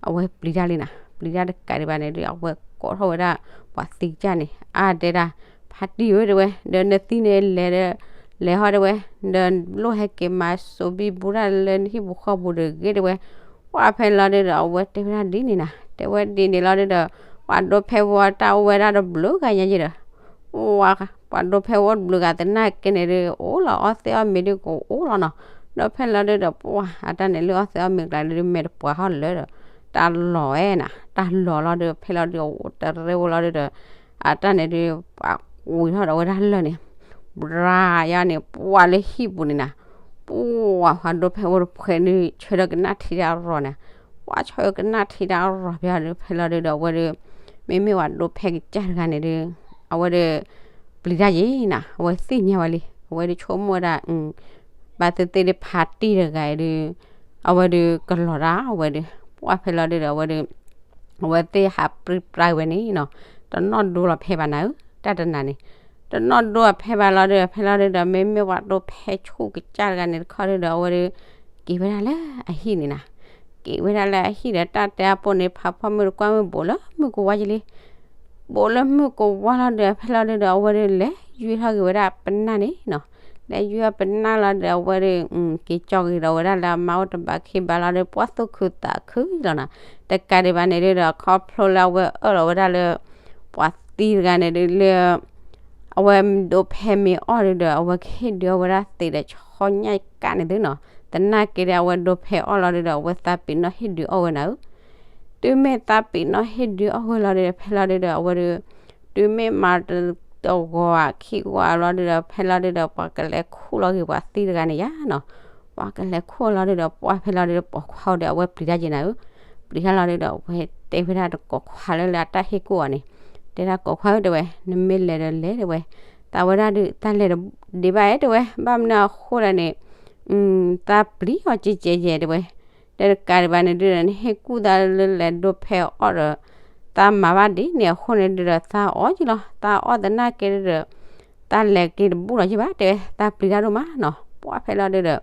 အဝဲပျံၤတၢ်လံနၤ. ပျံၤတၢ်တကးဒံးဘၣ်န့ၣ်ဒု အဝဲကိးထီၣ်ဝဲဒၣ် ပှၤသံကစၢ်န့ၣ် အါတဲဒၣ် ဖါတံၢ်ဧၢတဲဝဲ, ဒီးနသံန့ၣ်လဲၤဒီး လဲၤဟီၣ်တဲဝဲ, ဒီးလိၣ်ဟဲက့ၤမၤစိာ်ဘံဘူတၢ်လၢနဟံၣ်ပူၤဃီပူၤဒီးဂ့ၤတဲဝဲ. ပှၢ်ဖဲလီၤဒုဒီး အဝဲတဲဝဲဒၣ်ဒ်န့ၣ်နၤ, တဲဝဲဒ်န့ၣ်လီၤဒုဒီး ပှၤဒိဖဲဝဲတၢ်အိၣ်ဝဲဒၣ်တဘျုးဂၤညါယဲဒီး ပှၢ် ပှၤဒိဖဲဝဲတဘျုးဂၤသနာ်က့န့ၣ်ဒု အိၣ်လီၤအီၣ်သ့ၣ်အီၣ်မ့ၤဒုကအိၣ်လီၤနီၤ. ဒီးဖဲလီၤဒုဒီး ပှၢ်အတၢ်န့ၣ်လၢအီၣ်သ့ၣ်အီၣ်မ့ၤကျါဒု မဲာ်တပှၤဟီၣ်လၢဒီး တၢ်လီၤဝဲနၤ, တၢ်လီၤလီၤဒု ဖဲလီၤဒု အိၣ်တရံးဝဲလီၤဒုဒီး အတၢ်န့ၣ်ဒု ပှၤဝံၤထီၣ်ဒီးဝဲဒၣ်လၢာ်န့ၣ် ဘြၤယါန့ၣ် ပှၢ်လၢဟံၣ်ပူၤန့ၣ်နၤ, ပှၢ် ပှၤဒိဖဲဝဲတဖှဲးန့ၣ် ဆၢထၢၣ်ကနၣ်ထံတၢ်အရီၣ်န့ၣ်, ပှၢ်ဆၢထၢၣ်ကနၣ်ထံတၢ်အရီၣ်ဘၣ်ဒု ဖဲလီၤဒုဒီး အဝဲဒု မ့မ့ၢ်ပှၤဒိဖဲကစၢ်တဂၤန့ၣ်ဒု အဝဲဒု ပျံၤတၢ်ယံၤနၤ, အဝဲသ့ၣ်ညါဝဲလံ, အဝဲဒုဆိကမိၣ်ဝဲဒၣ် ဘၣ်သ့ၣ်သ့ၣ်ဒု ဖါတံၢ်တဂၤအံၤဒု အဝဲဒုကလီၤတၢ်ဝဲဒု, ပှၢ်ဖဲလီၤဒုဒီး အဝဲဒု အဝဲသ့ၣ်ဟးပြံပြါဝဲန့ၣ်နီၤ, တနီၣ်ဒိလီၤဖဲဘၣ်နၤဧၢ, တၢ်တနၤန့ၣ် တနီၣ်ဒိအဖဲဘၣ်လီၤဒု ဖဲလီၤဒုဒီး မ့မ့ၢ်ပှၤဒိဖဲဆူၣ်ကစၢ်တဂၤန့ၣ်တခီဒုဒီး အဝဲဒု က့ၤဝဲဒၣ်လၢအဟံၣ်န့ၣ်နၤ, က့ၤဝဲဒၣ်လၢအဟံၣ်ဒီးတၢ်တဲအပိၢ်န့ၣ် ဖးဖီမုၢ်တကွၢ်မုၢ် ဘူးလၢမုၢ်ကဝါယလံ ဘူးလၢမုၢ်ကဝါလီၤဒီး ဖဲလီၤဒုဒီး အဝဲဒုးလဲၤယွံထီၣ်က့ၤဝဲဒၣ်ပနၢ်န့ၣ်နီၤ, လဲၤယွံထီၣ်ပနၢ်လီၤဒီး အဝဲဒုး က့ၤကၠီက့ၤဒီးဝဲဒၣ်လၢအမါအိၣ်တဘၣ်ခံဘၣ်လီၤဒီး ပှၢ်သူၣ်ခုသးခုလီၤနီၤ, တကးဒံးဘၣ်န့ၣ်ဒုဒီး ခီဖျိလၢအဝဲအၢၣ်လီၤဝဲဒၣ်လၢ ပှၤသံတဂၤန့ၣ်ဒုးလၢ အဝဲဒိးဖဲမ့ၢ်အီၣ်ဒုဒီး အဝဲကဟ့ၣ်ဒုးအီၣ်ဝဲဒၣ်သ့းဒီးဆီညၣ်ကးန့ၣ်သုနီၤ, သနာ်က့ဒီး အဝဲဒိးဖဲအီၣ်လီၤဒုဒီး အဝဲသးပ့ၤနီၣ်ဟ့ၣ်ဒုးအီၣ်ဝဲနၤဧၢ တုၤမ့ၢ်သးပ့ၤနီၣ်ဟ့ၣ်ဒုးအီၣ်ဝဲလီၤဒုဒီး ဖဲလီၤဒုဒီး အဝဲဒုး တုၤမ့ၢ်မၤတဂီၤဧါခံဂီၤဧါလီၤဒုဒီး ဖဲလီၤဒုဒီး ပှၤကလဲၤခူၣ်လီၤက့ၤပှၤသံတဂၤန့ၣ်ယါနီၤ, ပှၤကလဲၤခူၣ်လီၤဒုဒီး ပှၢ်ဖဲလီၤဒုဒီး ပိာ်ခွါအိၣ်ဒီး အဝဲပျံၤတၢ်က့ၤနၤဧၢ, ပျံၤတၢ်လီၤဒုဒီး အဝဲတဲဝဲဒၣ်တကိးခွါလၢလၢအတၢ်ဟ့ၣ်ကူၣ်အီၤန့ၣ်, တဲဒၣ်ကိးခွါဧၢတဲဝဲ နမ့ၢ်လဲၤဒီးလဲၤတဲဝဲ, သးဝဲဒၣ်ဒုး တၢ်လဲၤဒံးဘၣ်ဧါတဲဝဲ ဘၣ်မနုၤအဃိဒၣ်န့ၣ် သးပျံၤအီၤကဲကဲယဲတဲဝဲ, တဲတကးဒံးဘၣ်န့ၣ်ဒုဒီး နဟ့ၣ်ကူၣ်သးလၢလဲၤဒိးဖဲအီၣ်ဒီး သးမၤဘၣ်ဒ်န့ၣ်အဃိန့ၣ်ဒုဒီး သးအီၣ်က့ၤလီၤ သးအီၣ်သနာ်က့ဒုဒီး သးလဲၤက့ၤတဘူၣ်လီၤက့ၤဘၣ်တဲဝဲ သးပျံၤတၢ်ဒိၣ်မးနီၤ ပှၢ်ဖဲလီၤဒုဒီး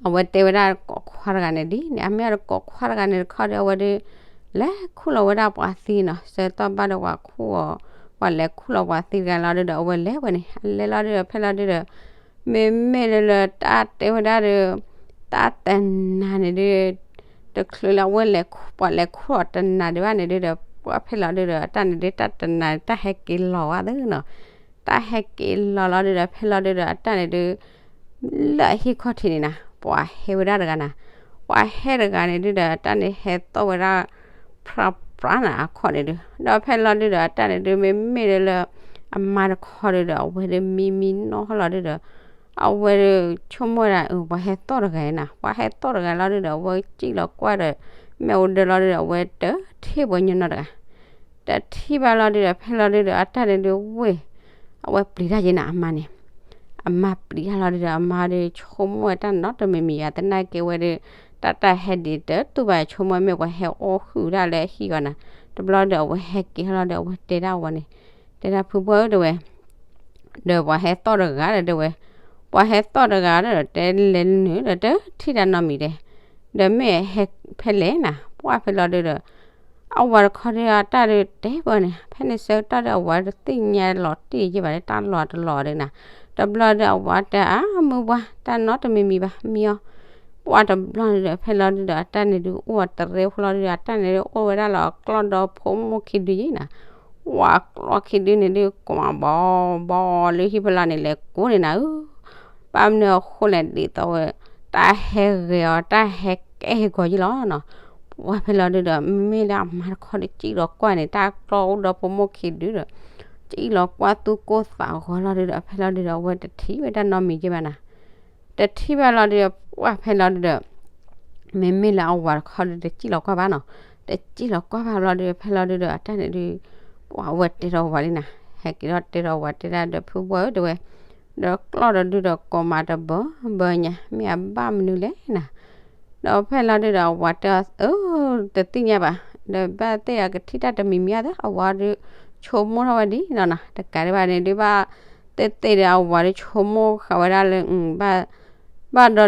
အဝဲတဲဝဲဒၣ်ကိးခွါတဂၤန့ၣ်ဒ်န့ၣ် အမ့ၢ်အတကိးခွါတဂၤန့ၣ်တခီဒီး အဝဲဒုး လဲၤခူၣ်လီၤဝဲဒၣ်ပှၤသံနီၤ ဆၢတီၢ်ဘၣ်ဒီးပှၤခူၣ်အီၤ ပှၤလဲၤခူၣ်လီၤပှၤသံတဂၤလီၤဒုဒီး အဝဲလဲၤဝဲန့ၣ် အလဲၤလီၤဒုဒီး ဖဲလီၤဒုဒီး မ့မ့ၢ်လၢလၢတၢ်တဲဝဲဒၣ်ဒီး တၢ်တနၤန့ၣ်ဒုး တချုးလၢအဝဲလဲၤခူၣ် ပှၤလဲၤခူၣ်အီၤတနၤဒံးဘၣ်န့ၣ်ဒုဒီး ပှၢ်ဖဲလီၤဒုဒီး အတၢ်န့ၣ်ဒုး တၢ်တနၤန့ၣ် တၢ်ဟဲက့ၤလီၤဝဲသ့နီၤ တၢ်ဟဲက့ၤလီၤလီၤဒုဒီး ဖဲလီၤဒုဒီး အတၢ်န့ၣ်ဒုး လၢအဟံၣ်ခီၣ်ထံးန့ၣ်နၤ ပှၤဟဲဝဲဒၣ်တဂၤနၤ ပှၤဟဲတဂၤန့ၣ်ဒုဒီး အတၢ်န့ၣ်ဟဲသီၣ်ဝဲဒၣ် ဖြးဖြးနၤအခီၣ်န့ၣ်ဒု ဒီးဖဲလီၤဒုဒီး အတၢ်န့ၣ်ဒု မ့မ့ၢ်လၢလၢ အမါတခီဒုဒီး အဝဲဒုးမံမံနီၢ်ဟီၣ်လီၤဒုဒီး အဝဲဒုးဆိကမိၣ်ဝဲဒၣ် ပှၤဟဲသီၣ်တဂၤနၤ ပှၤဟဲသီၣ်တဂၤလီၤဒုဒီး အဝဲစံၣ်လီၤကွၢ်ဒီး မ့ၣ်အူဒၢလီၤဒုဒီး အဝဲတထံၣ်ပှၤညီနီတဂၤ တထံၣ်ဘၣ်လီၤဒုဒီး ဖဲလီၤဒုဒီး အတၢ်န့ၣ်ဒုဝ့ၢ် အဝဲပျံၤတၢ်က့ၤနၤအမါန့ၣ် အမါပျံၤတၢ်လီၤဒုဒီး အမါဒုးဆိကမိၣ်ဝဲတၢ်နီတမံၤမံၤယါ သနာ်က့ဝဲဒုး တၢ်တၢ်ဟဲဒံးတတူၢ်ဘၣ် ဆိကမိၣ်မ့ၢ်ပှၤဟဲအိၣ်ဟုၣ်ဒၣ်လၢဟံၣ်အီၤနၤ တဘျီဒုး အဝဲဟဲက့ၤဟီၣ်လီၤဒုး အဝဲတဲဒၣ်အဝၤန့ၣ် တဲဒၣ်ဖုပှၢ်ဧၢတဲဝဲ ဒီးပှၤဟဲသီၣ်တဂၤဒီးတဲဝဲ ပှၤဟဲသီၣ်တဂၤဒီးတဲလဲၤနုာ်ဒီးတထံၣ်တၢ်နီတမံၤတဲ ဒီးမ့ၢ်ဟဲဖဲလဲၣ်နၤ ပှၢ်ဖဲလီၤဒုဒီး အဝၤတခီဒုအတၢ်ဒုတဲပှၤန့ၣ် ဖဲန့ၣ်ဆၢကတီၢ်ဒီးအဝၤတသ့ၣ်ညါလီၤတံၢ်ယ့ၢ်ဘၣ်လၢတၢ်လီၤတလီၤဒုနၤ တဘျီဒီးအဝၤတဲအါမုၢ်ပှၢ် တၢ်နီတမံၤမံၤဘၣ် မံအီၤ ပှၢ်တဘျီဒုဒီး ဖဲလီၤဒုဒီး အတၢ်န့ၣ်ဒုအိၣ်တရ့ဖိလီၤဒုဒီး အတၢ်န့ၣ်ဒုအိၣ်ဝဲဒၣ်လီၤအကျီၢ်ဒီဖိမိၢ်ခံဒုယ့ၢ်နၤ ဝၤကျီၢ်ခံဒုန့ၣ်ဒု ကွၢ်ဘီဘီလၢဟံၣ်ဖီလာ်န့ၣ် လဲၤကိးန့ၣ်နၤဧၢ ဘၣ်မနုၤအဃိလဲၣ်ဒ်သိးဝဲ တၢ်ဟဲဂဲၤအီၤ တၢ်ဟဲကဲဟ့ၣ်ဂီၤယ့ၢ်လီၤနီၤ ပှၢ်ဖဲလီၤဒုဒီး မ့မ့ၢ်လၢအမါတခီဒု စံၣ်လီၤကွၢ်န့ၣ် တၢ်ကျီၢ်အိၣ်ဒီဖိမိၢ်ခံဒုဒီး စံၣ်လီၤကွၢ်သူၣ်ကိၢ်သးဂီၤလီၤဒုဒီး ဖဲလီၤဒုဒီး အဝဲတထံၣ်ဝဲတၢ်နီတမံၤယ့ၢ်ဘၣ်နၤ တထံၣ်ဘၣ်လီၤဒုဒီး ပှၢ်ဖဲလီၤဒုဒီး မ့မ့ၢ်လၢအဝၤတခီဒု တစံၣ်လီၤကွၢ်ဘၣ်နီၤ တစံၣ်လီၤကွၢ်ဘၣ်ဘျီဒု ဖဲလီၤဒုဒီး အတၢ်န့ၣ်ဒု ပှၢ်ဝဲတဲထီၣ်ဝၤလံနၤ ဟဲက့ၤထီၣ်တဲထီၣ်ဝၤတဲဒၣ်ဒီးဖုပှၢ်ဧၢတဲဝဲ ဒီးကျီၢ်ဒီးဒုဒီးကိးမးတဘၢဘၢညါ မ့ၢ်အဘၣ်မနုၤလဲၣ်နၤ ဒီးဖဲလီၤဒုဒီးအဝၤတဲအီၤ အၢ တသ့ၣ်ညါဘၣ် ဒီးဘၣ်သ့ၣ်အကထံၣ်တၢ်တမံၤမံၤအသး အဝၤဒု ဆိကမိၣ်ထီၣ်ဝဲဒ်နီၤနၤ တကးဒံးဘၣ်န့ၣ်ဒုဘၣ် သ့ၣ်သ့ၣ်ဒီးအဝၤဒု ဆိကမိၣ်ဃာ်ဝဲဒၣ်လၢ ဘၣ် ဘၣ်ဒီးဒု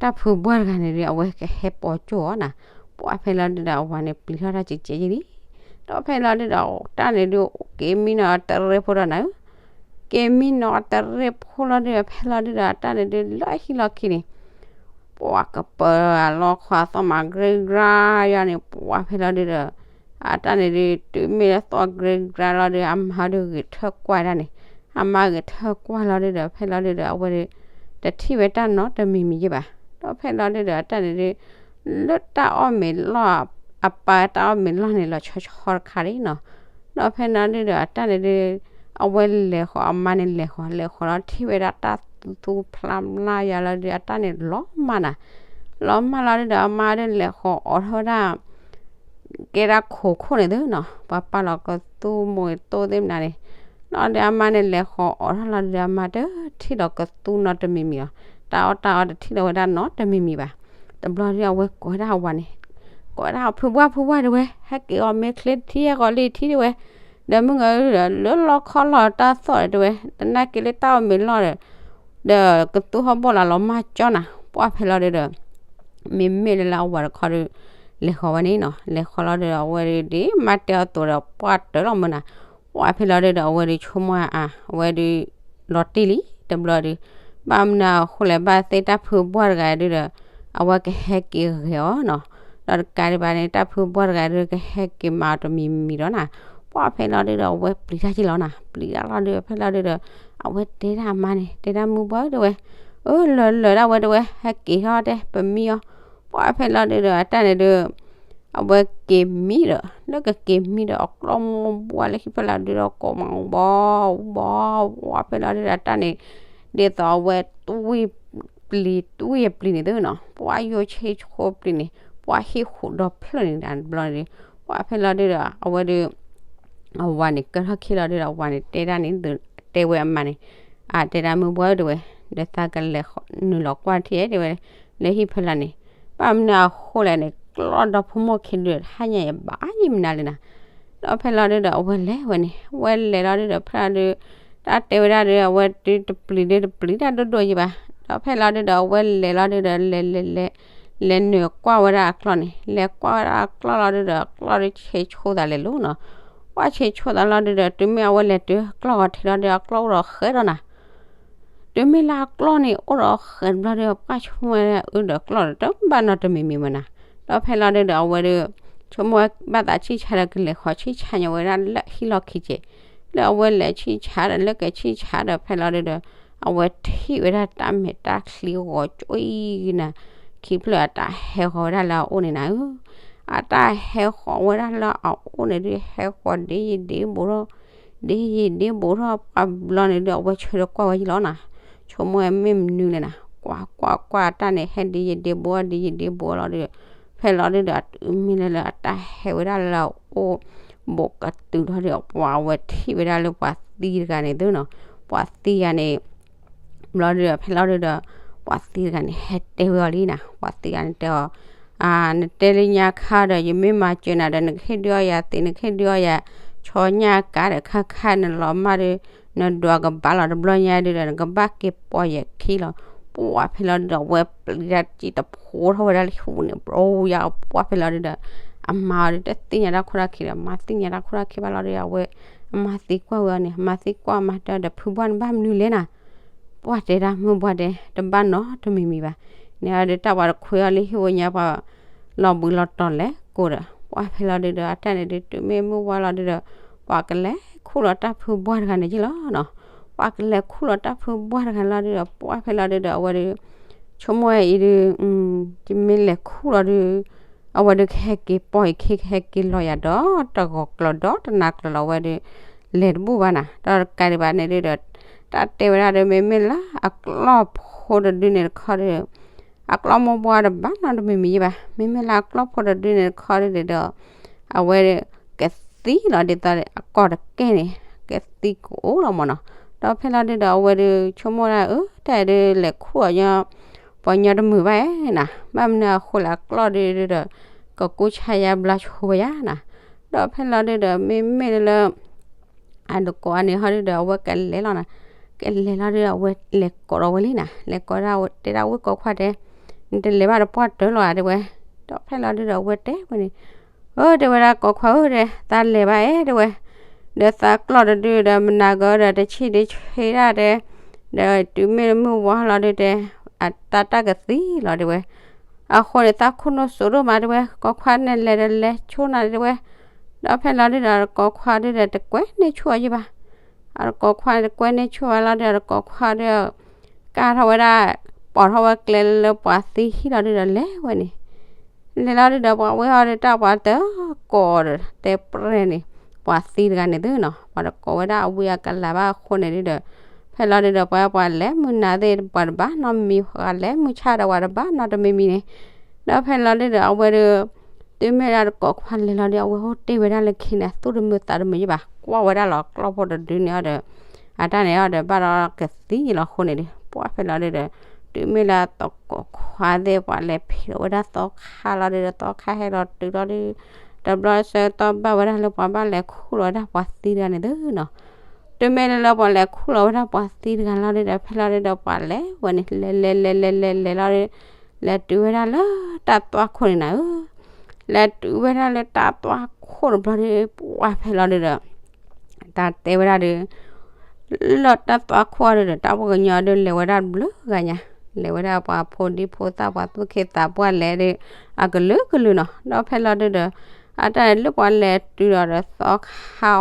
တၢ်ဖုပှၢ်တဂၤန့ၣ်ဒု အဝဲကဟဲပိာ်ကၠိအီၤနၤ ပှၢ်ဖဲလီၤဒုဒီးအဝၤန့ၣ် ပျံၤထီၣ်တၢ်ကဲကဲယ့ၢ်လံ ဒီးဖဲလီၤဒုဒီး တၢ်န့ၣ်ဒု က့ၤမံနီၤတရ့ဖိဒီးနၤဧၢ က့ၤမံနီၤတရ့ဖိလီၤဒုဒီး ဖဲလီၤဒုဒီး အတၢ်န့ၣ်ဒု လၢဟံၣ်လီၢ်ခံန့ၣ် ပှၤကပၢၤအလီၢ်ခွါသီၣ်မး ကြ့ကြါယါန့ၣ် ပှၢ်ဖဲလီၤဒုဒီး အတၢ်န့ၣ်ဒု တုၤမ့ၢ်လၢသီၣ် ကြ့ကြါလီၤဒု အမါဒုဂဲၤထၢၣ်ကွၢ်ဒၣ်န့ၣ် အမါဂဲၤထၢၣ်ကွၢ်လီၤဒုဒီး ဖဲလီၤဒုဒီး အဝဲဒု တထံၣ်ဝဲတၢ်နီတမံၤမံၤယ့ၢ်ဘၣ် ဒီးဖဲလီၤဒုဒီး အတၢ်န့ၣ်ဒု လၢတၢ်အီၣ်မ့ၤလီၢ် အပၢ်တၢ်အီၣ်မ့ၤလီၢ်န့ၣ် လီၤဆီဆီတခါလံနီၤ ဒီးဖဲလီၤဒုဒီး အတၢ်န့ၣ်ဒု အဝဲလဲၤဃီၤ အမါန့ၣ်လဲၤဃီၤ လဲၤဃီၤလီၤထံၣ်ဝဲဒၣ်တၢ်သူသူဖျါမျါယါလီၤဒု အတၢ်န့ၣ်လီၤမၢ်နၤ လီၤမၢ်လီၤဒုဒီး အမါဒုလဲၤဃီၤအိးထီၣ်ဝဲဒၣ် ကဲဒၣ်ခိၣ်ခိၣ်န့ၣ်သုနီၤ ပှၤပာ်လီၤကသူမိၢ်တိၢ်သ့ၣ်မနုၤန့ၣ် လီၤဒုးအမါန့ၣ်လဲၤဃီၤအိးထီၣ်လီၤဒုးအမါ တထံၣ်လီၤကသူနီတမံၤမံၤလီၤ. တၢ်အီၣ်တၢ်အီတထံၣ်လီၤဝဲဒၣ်နီတမံၤမံၤဘၣ်. တဘျီဒုးအဝဲကိးဝဲဒၣ်အဝၤန့ၣ် ကိးဝဲဒၣ်ဖုပှၢ်ဖုပှၢ်တဲဝဲ ဟဲက့ၤအီၣ်မ့ၤချ့ထံဟဲကီးလံထံတဲဝဲ ဒီးမုၢ်ဂၤလၢလီခီလီၤတၢ်သီၣ်ဒီးတဲဝဲ တနာ်က့ၤလၢတၢ်အီၣ်မ့ၤလီၢ်ဒီး ဒီးကသူဟီၣ်ဘီၣ်လၢလီၤမၢ်ကၠီနၤ ပှၢ်ဖဲလီၤဒုးဒီး မ့မ့ၢ်လၢအဝၤတခီဒီး လဲၤဃီၤဝဲန့ၣ်နီၤ, လဲၤဃီၤလီၤဒီး အဝဲဒုးဒ်မါတဲအီၤအသိးဒီး ပှၢ်တၢၢ်လီၤမၢ်နၤ, ပှၢ်ဖဲလီၤဒုးဒီး အဝဲဒုးဆိကမိၣ်အါ, အဝဲဒုး လီၤတံၢ်လံတဘျီဒီး, ဘၣ်မနုၤအဃိလဲၣ် ဘၣ်သ့ၣ်တၢ်ဖုဘှၢ်တဂၤဒုးဒီး အဝဲကဟဲက့ၤဂဲၤအီၤနီၤ, ဒီးတကးဒံးဘၣ်န့ၣ် တၢ်ဖုဘှၢ်တဂၤဒုး ကဟဲက့ၤမၤအီၤတမံၤမံၤဒီးနၤ, ပှၢ်ဖဲလီၤဒုးဒီး အဝဲပျံၤတၢ်က့ၤလီၤနၤ, ပျံၤတၢ်လီၤဒုး ဖဲလီၤဒုးဒီး အဝဲတဲဒၣ်အမါန့ၣ် တဲဒၣ်မုၢ်ဘှၢ်တဲဝဲ, အၢ လၢာ်လၢာ်ဒၣ်ဝဲတဲဝဲ ဟဲက့ၤထီၣ်တဲ ပမံအီၤ, ပှၢ်ဖဲလီၤဒုးဒီး အတၢ်န့ၣ်ဒုး အဝဲက့ၤမံဒီး လၢကက့ၤမံဒီး အကျီၢ်မိၢ်ဘှၢ်လၢဟံၣ်ဖဲလီၤဒုးဒီး ကိးမးဘီဘီ, ပှၢ်ဖဲလီၤဒုးဒီး အတၢ်န့ၣ် ဒ်သိးအဝဲတွံၢ်ပျံၤ တွံၢ်အပျံၤန့ၣ်သုနီၤ, ပှၢ်ယိၣ်ဆ့ဆိပျံၤန့ၣ် ပှၢ်ဟံၣ်ဟူးဒီဖျၢၣ်န့ၣ်တဘျီန့ၣ်, ပှၢ်ဖဲလီၤဒုးဒီး အဝဲဒုး အဝၤန့ၣ် ကၢထီၣ်ခံလီၤဒုးဒီး အဝၤန့ၣ်တဲဒၣ်န့ၣ် တဲဝဲအမါန့ၣ်, အတဲဒၣ်မုၢ်ဘှၢ်တဲဝဲ, ဒီးသးကလဲၤနုာ်လီၤကွၢ်ထံၣ်တဲဝဲ, လၢဟံၣ်ဖဲလီၤန့ၣ်, ဘၣ်မနုၤအဃိလဲၣ်န့ၣ် ကျီၢ်ဒီဖိမိၢ်ခံဒုး တဟါညါအံၤဘၣ်ယံၤမနုၤလဲၣ်နၤ, ဒီးဖဲလီၤဒုးဒီး အဝဲလဲၤဝဲန့ၣ် အဝဲလဲၤလီၤဒုးဒီး ဖဲလီၤဒုး တၢ်တဲဝဲဒၣ်ဒီး အဝဲဒုးတပျံၤဒုးတပျံၤတၢ်ဒိၣ်ဒိၣ်ယံၤဘၣ်, ဒီးဖဲလီၤဒုးဒီး အဝဲလဲၤလီၤဒုးဒီး လဲၤလဲၤလဲၤ လဲၤနုာ်ကွၢ်ဝဲဒၣ်အကျီၢ်န့ၣ်, လဲၤကွၢ်ဝဲဒၣ်အကျီၢ်လီၤဒုးဒီး အကျီၢ်ဒုးဆ့ဆိသးလဲၤလိၤနီၤ, ပှၢ်ဆ့ဆိသးလီၤဒုးဒီး တုၤမ့ၢ်အဝဲလဲၤတုၤကျီၢ်ဂီၤထံးလီၤဒီး အကျီၢ်အိၣ်ဒီးဃဲဒီးနၤ တုၤမ့ၢ်လၢအကျီၢ်န့ၣ် အိၣ်ဒီးဃဲတဘျီဒီး ပှၢ်ဆိကမိၣ်ဝဲဒၣ်အၢဒီးကျီၢ်ဒီး တဘၣ်နီတမံၤမံၤမၢ်နၤ, ဒီးဖဲလီၤဒုးဒီး အဝဲဒုး ဆိကမိၣ်ဝဲဘၣ်သးဆံၣ်ဆါဒီး ကလဲၤဃီၤဆံၣ်ဆါညီဝဲဒၣ်လၢဟံၣ်လီၢ်ခံကဲး, လၢအဝဲလဲၤဆံၣ်ဆါဒီး လၢကဆံၣ်ဆါဒီးဖဲလီၤဒုးဒီး အဝဲထံၣ်ဝဲဒၣ်တၢ်မဲာ်တၢ်ချံဂီၤကွံာ်နၤ, ခံဖျၢၣ်အတၢ်ဟဲဃီၤဝဲဒၣ်လၢအအိၣ်န့ၣ်နၤဧၢ, အတၢ်ဟဲဃီၤဝဲဒၣ်လၢအအိၣ်န့ၣ်ဒုး ဟဲဃီၤဒ့ယံၤဒ့ဘိထီၣ် ဒ့ယံၤဒ့ဘိထီၣ် ပှၢ်ဘျီန့ၣ်ဒုး အဝဲဆၢထၢၣ်ကွၢ်ဝဲယံၤလီၤနၤ, ဆိကမိၣ်ဝဲမ့ၢ်မနုၤလဲၣ်နၤ, ကွၢ်ကွၢ်ကွၢ်တၢ်န့ၣ် ဟဲဒ့ယံၤဒ့ဘိ ဒ့ယံၤဒ့ဘိလီၤဒုး, ဖဲလီၤဒုးဒီး တုၤမ့ၢ်လၢလၢအတၢ်ဟဲဝဲဒၣ်လၢအအိၣ် ဘူးကတုၤထီၣ်ဒီး ပှၤအဝဲထံၣ်ဝဲဒၣ်လၢပှၤသံတဂၤန့ၣ်သုနီၤ, ပှၤသံတဂၤန့ၣ် ဘျီဒုးဒီး ဖဲလီၤဒုးဒီး ပှၤသံတဂၤန့ၣ် ဟဲတဲဝဲအီၤလံနၤ, ပှၤသံတဂၤန့ၣ်တဲအီၤ, နတဲလၢညါခါဒီး ယမ့ၢ်မၤစၢၤနၤဒီး နကဟ့ၣ်ဒုးအီၣ်ယၤသ့ နကဟ့ၣ်ဒုးအီၣ်ယၤ ဆီညၣ်ကါဒီး ခါခါနလီၤမၢ်ဒီး နဒွးကဘၣ်လီၤတဘျီညါဒုးဒီး နကဘၣ်က့ၤပိာ်ယခံလီၤ, ပှၢ်ဖဲလီၤဒုးဒီး အဝဲပျံၤတၢ်စံၣ်တဖိထီၣ်ဝဲဒၣ်လၢဟံၣ်ပူၤန့ၣ် ဘြိယါပှၢ်ဖဲလီၤဒုးဒီး အမါအီၤဒုး တသ့ၣ်ညါတၢ်ခိၣ်တၢ်ခံဒီး အမါသ့ၣ်ညါတၢ်ခိၣ်တၢ်ခံဘၣ်လီၤဒုး အဝဲ အမါသံကွၢ်ဝဲအီၤန့ၣ် အမါသံကွၢ်အမါတဲအီၤဒီး ဖုဘှၢ်နဘၣ်မနုၤလဲၣ်နၤ, ပှၢ်တဲဒၣ်မုၢ်ဘှၢ်တဲ တဘၣ်နီတမံၤမံၤဘၣ်, န့ၣ်အီၤဒုးတၢ်ပှၤတခွဲးအီၤလၢဟံၣ်ဝဲညါပှၤ လီၤဘှံးလီၤတီၤလဲၤကိးဒီး ပှၢ်ဖဲလီၤဒုးဒီး အတၢ်န့ၣ်ဒုး တုၤမ့ၢ်မုၢ်ဝါလီၤဒုးဒီး ပှၤကလဲၤခူၣ်လီၤတၢ်ဖုဘှၢ်တဂၤန့ၣ်က့လီၤနီၤ, ပှၤကလဲၤခူၣ်လီၤတၢ်ဖုဘှၢ်တဂၤလီၤဒုးဒီး ပှၢ်ဖဲလီၤဒုးဒီး အဝဲဒုး ဆိကမိၣ်ဝဲအံၤဒုး ယမ့ၢ်လဲၤခူၣ်လီၤဒုး အဝဲဒုးကဟဲက့ၤပိာ်ယခံ ကဟဲက့ၤလီၤယၤဒီးတဂီၤကျၢၤဒီးတနၤကျၢၤလီၤ အဝဲဒုး လဲၤတဘူၣ်ဘၣ်နၤ, ဒီးတကးဒံးဘၣ်န့ၣ်ဒုးဒီး တၢ်တဲဝဲဒၣ်ဒီး မ့မ့ၢ်လၢအကျီၢ်ဖိတဒုန့ၣ်တခီဒီး အကျီၢ်မိၢ်ပှၢ်တဘၣ်နီတမံၤမံၤယဲဘၣ်, မ့မ့ၢ်လၢအကျီၢ်ဖိတဒုန့ၣ်တခီဒုးဒီး အဝဲကသံလီၤဒ်သိးအကီၢ်တကဲန့ၣ် ကသံကအိၣ်လီၤမၢ်နီၤ, ဒီးဖဲလီၤဒုးဒီး အဝဲဒုးဆိကမိၣ်ဒၣ်အၢ တၢ်ဒုးလဲၤခူၣ်အီၤညီ ပှၤညီတမုာ်ဘၣ်ဧါနၤ, ဘၣ်မနုၤအဃိလဲၣ် အကျီၢ်ဒုးဒီး ကကူၣ်ဆါယါဘျါဆိဝဲယါနၤ, ဒီးဖဲလီၤဒုးဒီး မ့မ့ၢ်လၢ အတကိးအန့ၣ်ဟီဒုးဒီး အဝဲကလဲၤလီၤနၤ, ကလဲၤလီၤဒုးဒီး အဝဲလဲၤကိးဒီးဝဲလံနၤ, လဲၤကိးဒၣ်ဝဲ တဲဒၣ်ဝဲ ကိးခွါတဲ နတလဲၤဘၣ်ဒီးပှၢ်တၢၢ်လီၤဧါတဲဝဲ, ဒီးဖဲလီၤဒုးဒီး အဝဲတဲဝဲန့ၣ် အၢ တဲဝဲဒၣ် ကိးခွါဧၢ တဲ သးလဲၤဘၣ်အဲၣ်တဲဝဲ, ဒီးသးကျီၢ်တဒုဒီး မနၤဂၤဒီး တဆံးဒုဆ့ဒၣ်တဲ, ဒီးတုၤမ့ၢ်မုၢ်ဝါလီၤဒုးတဲ အတၢ်တၢ်ကသံလီၤတဲဝဲ, အဃိန့ၣ် သးခိၣ်နူာ်စိးဒိၣ်မးတဲဝဲ, ကိးခွါန့ၣ်လဲၤဒီးလဲၤဆိနၤတဲဝဲ, ဒီးဖဲလီၤဒုးဒီး ကိးခွါဒုးဒီး တကွဲးန့ၢ်ဆူၣ်အီၤယံၤဘၣ်, အတကိးခွါန့ၣ် တကွဲးန့ၢ်ဆူၣ်ဘၣ်လီၤဒီး အတကိးခွါဒီး ကၢ်ထီၣ်ဝဲဒၣ် ပိာ်ထီၣ်ဝဲကျဲလၢပှၤသံဟံၣ်လီၤဒုးဒီး လဲၤဝဲန့ၣ်, လဲၤလီၤဒုးဒီး ပှၤဝဲအီၤဒီး တၢ်ပှၤတၢၢ်ကိးဒီး တဲပြဲၢ်န့ၣ် ပှၤသံတဂၤန့ၣ်သုနီၤ, ပှၤတကိးဝဲဒၣ်အဝံအကလၤဘၣ်အဃိန့ၣ်ဒုးဒီး ဖဲလီၤဒုးဒီး ပှၤ ပှၤလဲၤမုၢ်နၤသ့ၣ် ပှၤတဘၣ်နီတမံၤ ပှၤလဲၤမုၢ်ဆၣ်ဒီး ပှၤတဘၣ်နီတမံၤမံၤန့ၣ်, ဒီးဖဲလီၤဒုးဒီး အဝဲဒီး တုၤမ့ၢ်ဒၣ်တကိးခွါလဲၤလီၤဒီး အဝဲဟိတ့ၢ်ဝဲဒၣ်လၢခံန့ၣ် သူၣ်တမုာ်သးတမုာ်ယံၤဘၣ်, ကွၢ်ဝဲဒၣ်လီၤကျီၢ်ဖိတဒုန့ၣ်အီၤဒီး အတၢ်န့ၣ်အီၤဒီး ဘၣ်ဒီးကသံလီၤအဃိန့ၣ်ဒီး ပှၢ်ဖဲလီၤဒုးဒီး တုၤမ့ၢ်လၢတကိးခွါသ့ၣ် ပှၤလဲၤဖံးလီၤဝဲဒၣ်သီခါလီၤဒုးဒီး သီခါဟဲလီၤတုၤလီၤဒုး တဘျီစၢၤသီဘၣ်ဝဲဒၣ်လၢပှၤဘၣ်လဲၤခူၣ်လီၤဝဲဒၣ်ပှၤသံတဂၤန့ၣ်သုနီၤ, တုၤမ့ၢ်လၢလၢပှၤလဲၤခူၣ်လီၤဝဲဒၣ်ပှၤသံတဂၤလီၤဒုးဒီး ဖဲလီၤဒုးဒီး ပှၤလဲၤဝဲန့ၣ် လဲၤလဲၤလဲၤလဲၤလဲၤလဲၤလီၤဒုး လဲၤတုၤဝဲဒၣ်လၢတၢ်သွၣ်ခိၣ်န့ၣ်နၤဧၢ, လဲၤတုၤဝဲဒၣ်လၢတၢ်သွၣ်ခိၣ်တဘျီဒီး ပှၢ်ဖဲလီၤဒုဒီး တၢ်တဲဝဲဒၣ်ဒီး လၢတၢ်သွၣ်ခိၣ်ဒုဒီး တၢ်ပှၤကညီဒုလဲၤဝဲဒၣ်ဘျုးဂၤညါ, လဲၤဝဲဒၣ်ပှၤဖိဒံဖိသၣ်ပှၤသူၣ်က့သးပှၢ်လဲၤဒီး အကလုာ်ကလုာ်နီၤ, ဒီးဖဲလီၤဒုဒီး အတၢ်န့ၣ်လၢပှၤလဲၤတုၤဒီးဒီးသီခါ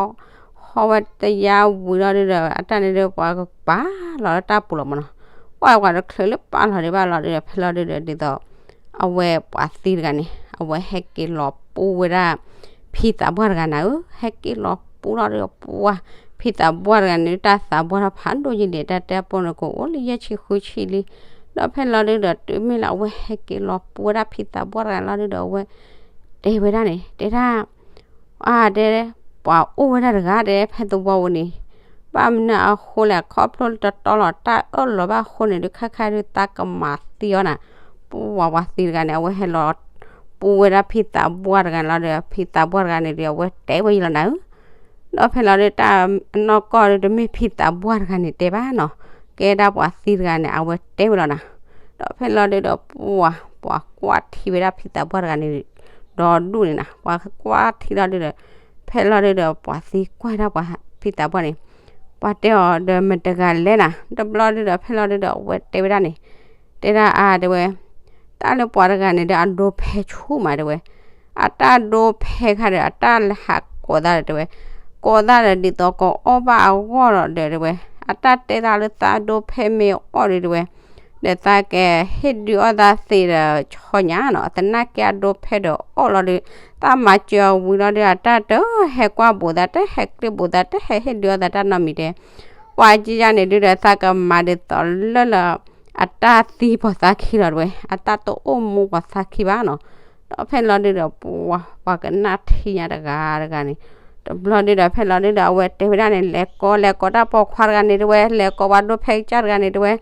ဟီဝဲတယါဝံၤလီၤဒုဒီး အတၢ်န့ၣ်ဒုပှၤကပာ်လီၤလၢတၢ်ပူၤလီၤမးနီၤ, ပှၢ်ပှၤတချုးလၢပာ်လီၤဒံးဘၣ်လီၤဒုဒီး ဖဲလီၤဒုဒီးဒ်သိး အဝဲပှၤသံတဂၤန့ၣ် အဝဲဟဲက့ၤလီၤပူဝဲဒၣ် ဖံသးပှၢ်တဂၤနၤဧၢ, ဟဲက့ၤလီၤပူလီၤဒုဒီးပှၢ် ဖံသးပှၢ်တဂၤန့ၣ် တၢ်သးပှၢ်ထီၣ်ဖးဒိၣ်ယံၤဒံး တၢ်တဲအပိၢ်န့ၣ်ကအိၣ်လၢယဲၢ်ဆံဃုဆံလံ, ဒီးဖဲလီၤဒုဒီးတုၤမ့ၢ်လၢအဝဲဟဲက့ၤလီၤပူဝဲဒၣ်ဖံသးပှၢ်တဂၤလီၤဒုဒီးအဝဲ တဲဝဲဒၣ်န့ၣ် တဲဒၣ် အါတဲ ပှၤအိၣ်ဝဲဒၣ်တဂၤတဲဖဲသဝီပူၤန့ၣ်, ဘၣ်မနုၤအဃိလဲၣ် ခီဖျိလၢတတီလီၤတၢ်အၢၣ်လီၤဘၣ်အဃိန့ၣ်ဒုး ခါခါဒုးသးကမၤသံအီၤနၤ, ပှၤပှၤသံတဂၤန့ၣ် အဝဲဟဲလီၤပူဝဲဒၣ်ဖံသးပှၢ်တဂၤန့ၣ်လီၤဒီး ဖံသးပှၢ်တဂၤန့ၣ်ဒီး အဝဲတဲဝဲယံၤလီၤနၤဧၢ, ဒီးဖဲလီၤဒုးတၢ်အနီၢ်ကီၢ်ဒုး တမ့ၢ်ဖံသးပှၢ်တဂၤန့ၣ်တဲဘၣ်နီၤ, ကဲဒၣ်ပှၤသံတဂၤန့ၣ် အဝဲတဲဝဲလီၤနၤ, ဒီးဖဲလီၤဒုးဒီးပှၤ ပှၤကွၢ်ထံဝဲဒၣ်ဖံသးပှၢ်တဂၤန့ၣ် ဒီဒူၣ်န့ၣ်နၤ, ပှၤကွၢ်ထံလီၤဒုးဒီး ဖဲလီၤဒုးဒီးပှၤသံကွၢ်ဒၣ်ပှၤဖံသးပှၢ်န့ၣ်, ပှၤတဲအီၤဒီးမတၤတဂၤလဲၣ်နၤ, တဘျီဒုးဒီးဖဲလီၤဒုးဒီးအဝဲတဲဝဲဒၣ်န့ၣ်, တဲဒၣ်အါတဲဝဲ တၢ်လၢပှၤတဂၤန့ၣ်ဒီး အဒိဖဲဆူၣ်မးတဲဝဲ, အတၢ်ဒိဖဲခါဒီး အတၢ်လဲၤဟးကိးသးဒီးတဲဝဲ, ကိးသးဒီးဒ်သိးကအီၣ်ဘၣ်အဂီၢ်ဒီးတဲဝဲ, အတၢ်တဲသးလၢသးဒိဖဲမ့ၢ်အီၣ်ဒီးတဲဝဲ, ဒီးသးကဟ့ၣ်ဒုးအီၣ်သးသ့ဒီးဆီညါနီၤ, သနာ်က့အဒိဖဲဒီးအီၣ်လီၤဒီး သးမၤစၢၤအီၤဝံၤလီၤဒီး အတၢ်တဟဲကွၢ်ဘူးသး တဟဲကျ့ဘူးသး တဟဲဟ့ၣ်ဒုးအီၣ်သးတၢ်နီတမံၤတဲ, ပှၤကယါန့ၣ်ဒုးဒီး သးကမၤဒ်သိးလၢလၢ အတၢ်သံပိာ်သးခံလီၤတဲဝဲ, အတၢ်တအိၣ်မူပိာ်သးခံဘၣ်နီၤ, ဒီးဖဲလီၤဒုးဒီး ပှၤ ပှၤကနၣ်ထံၣ်ညါတဂၤတဂၤန့ၣ်, တဘျီဒုးဒီးဖဲလီၤဒုးဒီး အဝဲတဲဝဲဒၣ်န့ၣ် လဲၤကိး လဲၤကိးတၢ်ပိာ်ခွါတဂၤန့ၣ်တဲဝဲ, လဲၤကိးပှၤဒိဖဲကစၢ်တဂၤန့ၣ်တဲဝဲ,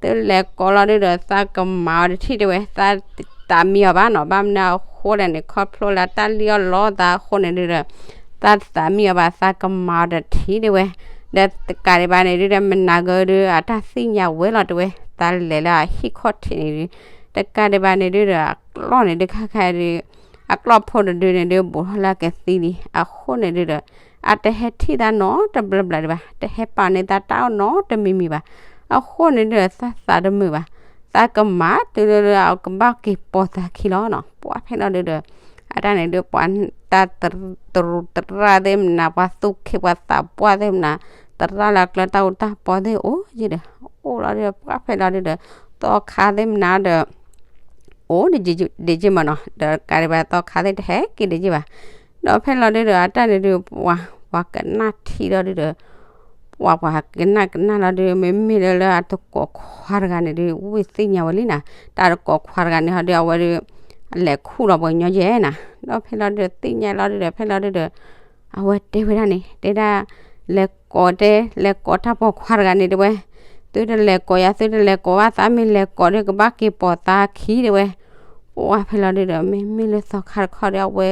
သုလဲၤကိးလီၤဒုးဒီး သးကမၤအီၤတထံၣ်တဲဝဲ, သးတသးမံအီၤဘၣ်နီၤ, ဘၣ်မနုၤအဃိလဲၣ်န့ၣ် ခီဖျိလၢတၢ်လံၣ်အီၣ်လီသးအဃိန့ၣ်ဒုးဒီး သးတသးမံအီၤဘၣ် သးကမၤအီၤတထံၣ်တဲဝဲ, ဒီးတကးဒံးဘၣ်န့ၣ်ဒုးဒီး မနၤဂၤဒုး အတၢ်သ့ၣ်ညါဝဲလီၤတဲဝဲ, သးလဲၤလၢအဟံၣ်ခီၣ်ထံးန့ၣ်ဒုး, တကးဒံးဘၣ်န့ၣ်ဒုးဒီး အကျီၢ်န့ၣ်ဒုးခါခါဒုး အကျီၢ်ဖိတဒုန့ၣ်ဒုး ဘူးထီၣ်လၢကသံလံ, အဃိန့ၣ်ဒုးဒီး အတဟဲထံၣ်သးနီတဘျီဘျီဒံးဘၣ်, တဟဲပာ်န့ၢ်သးတၢ်အီၣ်နီတမံၤမံၤဘၣ်, အဃိန့ၣ်ဒုးဒီး သးသးတမုာ်ဘၣ်, သးကမၤတုၤလၢအကဘၣ်က့ၤပိာ်သးခံလီၤနီၤ, ပှၢ်ဖဲလီၤဒုးဒီး အတၢ်န့ၣ်ဒုး ပှၤတၢ်တရူးတရၣ်သ့ၣ်မနၤ ပှၤသူၣ်က့ပှၤသးပှၢ်သ့ၣ်မနၤ တရၣ်လၢအကျဲတၢ်အူတၢ်ပီသ့ၣ်အိၣ်ယံၤဒီး အိၣ်လီၤဒုး ပှၢ်ဖဲလီၤဒုးဒီး သီခါသ့ၣ်မနၤဒီး အိၣ်ဒံးက့မးနီၤ ဒီးတကးဒံးဘၣ်သီခါသ့ၣ်တဟဲက့ၤဒံးက့ဘၣ်, ဒီးဖဲလီၤဒုးဒီး အတၢ်န့ၣ်ဒုး ပှၤ ပှၤကနၣ်ထံလီၤဒုးဒီး ပှၤပှၤကနၣ်ကနၣ်လီၤဒုး မ့မ့ၢ်လၢလၢအတကိးခွါတဂၤန့ၣ်ဒုး ဝံသ့ၣ်ညါဝဲလံနၤ, တၢ်တကိးခွါတဂၤန့ၣ်ဟီဒုး အဝဲဒုး လဲၤခူၣ်လီၤပှၤကညီယဲနၤ, ဒီးဖဲလီၤဒုးသ့ၣ်ညါလီၤဒုးဒီး ဖဲလီၤဒုးဒီး အဝဲတဲဝဲဒၣ်န့ၣ် တဲဒၣ် လဲၤကိးတဲ လဲၤကိးတၢ်ပိာ်ခွါတဂၤန့ၣ်တဲဝဲ, သုတလဲၤကိးယၤ သုတလဲၤကိးဘၣ်သး မ့ၢ်လဲၤကိးဒီးကဘၣ်က့ၤပိာ်သးခံတဲဝဲ, ပှၢ်ဖဲလီၤဒုးဒီး မ့မ့ၢ်လၢသီခါတခီဒီး အဝဲ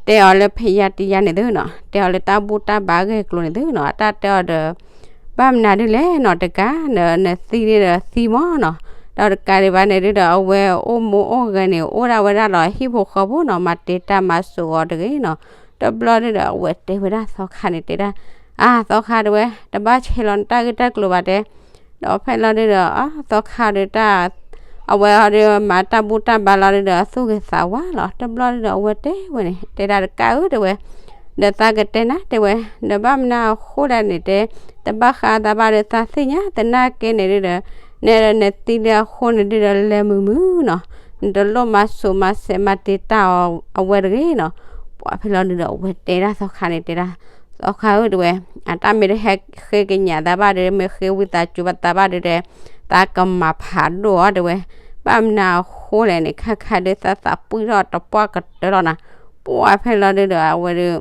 တဲအီၤလၢဖဲယါတယါန့ၣ်သုနီၤ, တဲအီၤလၢတၢ်ဘူၣ်တၢ်ဘါဂ့ၢ်ကျိၤန့ၣ်သုနီၤ, အတၢ်တဲအီၤဒီး ဘၣ်မနုၤဒုးလဲၣ်နီၤ တကး နသံန့ၣ်ဒီးသံမးနီၤ, ဒီးတကးဒံးဘၣ်န့ၣ်ဒုးဒီး အဝဲအိၣ်မူအိၣ်ဂဲၤန့ၣ် အိၣ်ဒၣ်ဝဲဒၣ်လီၤဟံၣ်ဖိဃီဖိနီၤ, မၤတ့ၢ်တၢ်မၤစိးအီၤတဂ့ၤနီၤ, တဘျီဒုးဒီး အဝဲတဲဝဲဒၣ်သီခါန့ၣ်တဲဒၣ်, အါ သီခါတဲဝဲ တဘၣ်ဆဲးလီၤနတၢ်ဂ့ၢ်တၢ်ကျိၤဘၣ်တဲ ဒီးဖဲလီၤဒုးဒီး အါ သီခါဒုးတၢ် အဝဲအီၤဒုး မၤတၢ်ဘူၣ်တၢ်ဘါလီၤဒုးဒီး အသူၣ်ဂ့ၤသးဝါလီၤ, တဘျီဒုးဒီး အဝဲတဲဝဲန့ၣ် တဲဒၣ်တကးဧၢတဲဝဲ, ဒီးသးကတဲနၤတဲဝဲ, ဒီးဘၣ်မနုၤအဃိလဲၣ်န့ၣ်တဲ, တဘၣ်ဃးသးဘၣ်ဒီးသးသ့ၣ်ညါ သနာ်က့န့ၣ်ဒုးဒီး နဲဒီးနသံလၢအဃိန့ၣ်ဒုးဒီး လဲၤမုာ်မုာ်နီၤ, နတလိၣ်မၤစိးမၤစဲးမၤတ့ၢ်တၢ်အီၤအဝဲတဂ့ၤနီၤ, ပှၢ်ဖဲလီၤဒုးဒီး အဝဲတဲဒၣ်သီခါန့ၣ်တဲဒၣ်, သီခါဧၢတဲဝဲ, အတၢ်မ့ၢ်တဟဲဃ့ကညးသးဘၣ်ဒီး မ့ၢ်ဃ့ဝံသးစူၤဘၣ်သးဘၣ်ဒီး သးကမၤဖးဒိၣ်အီၤတဲဝဲ, ဘၣ်မနုၤအဃိလဲၣ်န့ၣ် ခါခါဒုးသးသးပှံၢ်ထီၣ်တပှၢ်ကတၢၢ်လီၤနၤ, ပှၢ်ဖဲလီၤဒုးဒီး အဝဲဒုး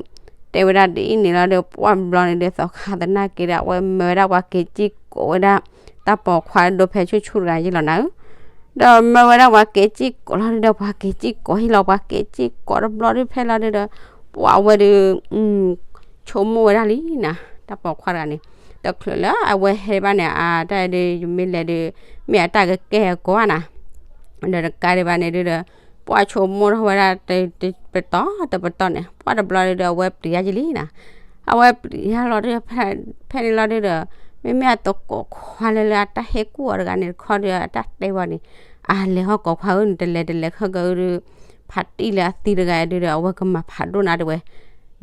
တဲဝဲဒၣ်ဒ်အံၤန့ၣ်လီၤဒီး ပှၢ်ဘျီန့ၣ်ဒုး သီခါသနာ်က့ဒီး အဝဲမၢဝဲဒၣ်ပှၤက့ၤစံၣ်ကိးဝဲဒၣ် တၢ်ပိာ်ခွါဒိဖဲဆူၣ်ဆူၣ်တဂၤယ့ၢ်လီၤနၤဧၢ, ဒီးမၢဝဲဒၣ်ပှၤက့ၤစံၣ်ကိးလီၤဒုးဒီး ပှၤက့ၤစံၣ်ကိးဟ့ၣ်လီၤ ပှၤက့ၤစံၣ်ကိးတဘျီဒုးဖဲလီၤဒုးဒီး ပှၢ်အဝဲဒုး ဆိကမိၣ်ဝဲဒၣ်လံနၤ တၢ်ပိာ်ခွါတဂၤန့ၣ်, တချုးလၢအဝဲဟဲဘၣ်န့ၣ် အတၢ်ဒုး ယမ့ၢ်လဲၤဒုး မ့ၢ်အတၢ်ကကဲအကိးနၤ, ဒီးတကးဒံးဘၣ်န့ၣ်ဒုဒီး ပှၢ်ဆိကမိၣ်ထီၣ်ဝဲဒၣ်တပတီၢ်တပတီၢ်န့ၣ် ပှၢ်တဘျီဒုဒီး အဝဲပျံၤယါယလံနီၤ. အဝဲပျံၤယါလီၤဒုဒီး ဖဲန့ၣ်လီၤဒုဒီး မ့မ့ၢ်အသကိးခွါလၢလၢအတၢ်ဟ့ၣ်ကူၣ်အီၤတဂၤန့ၣ်တခီဒီး အတၢ်တဲဝဲန့ၣ် အလဲၤဟီၣ်ကိးခွါဧၢန့ၣ် တလဲၤတလဲၤခဲကဒု ဖးတံၢ်လၢအသံတဂၤဒုဒီး အဝဲကမၤဖးဒိၣ်နၤတဲဝဲ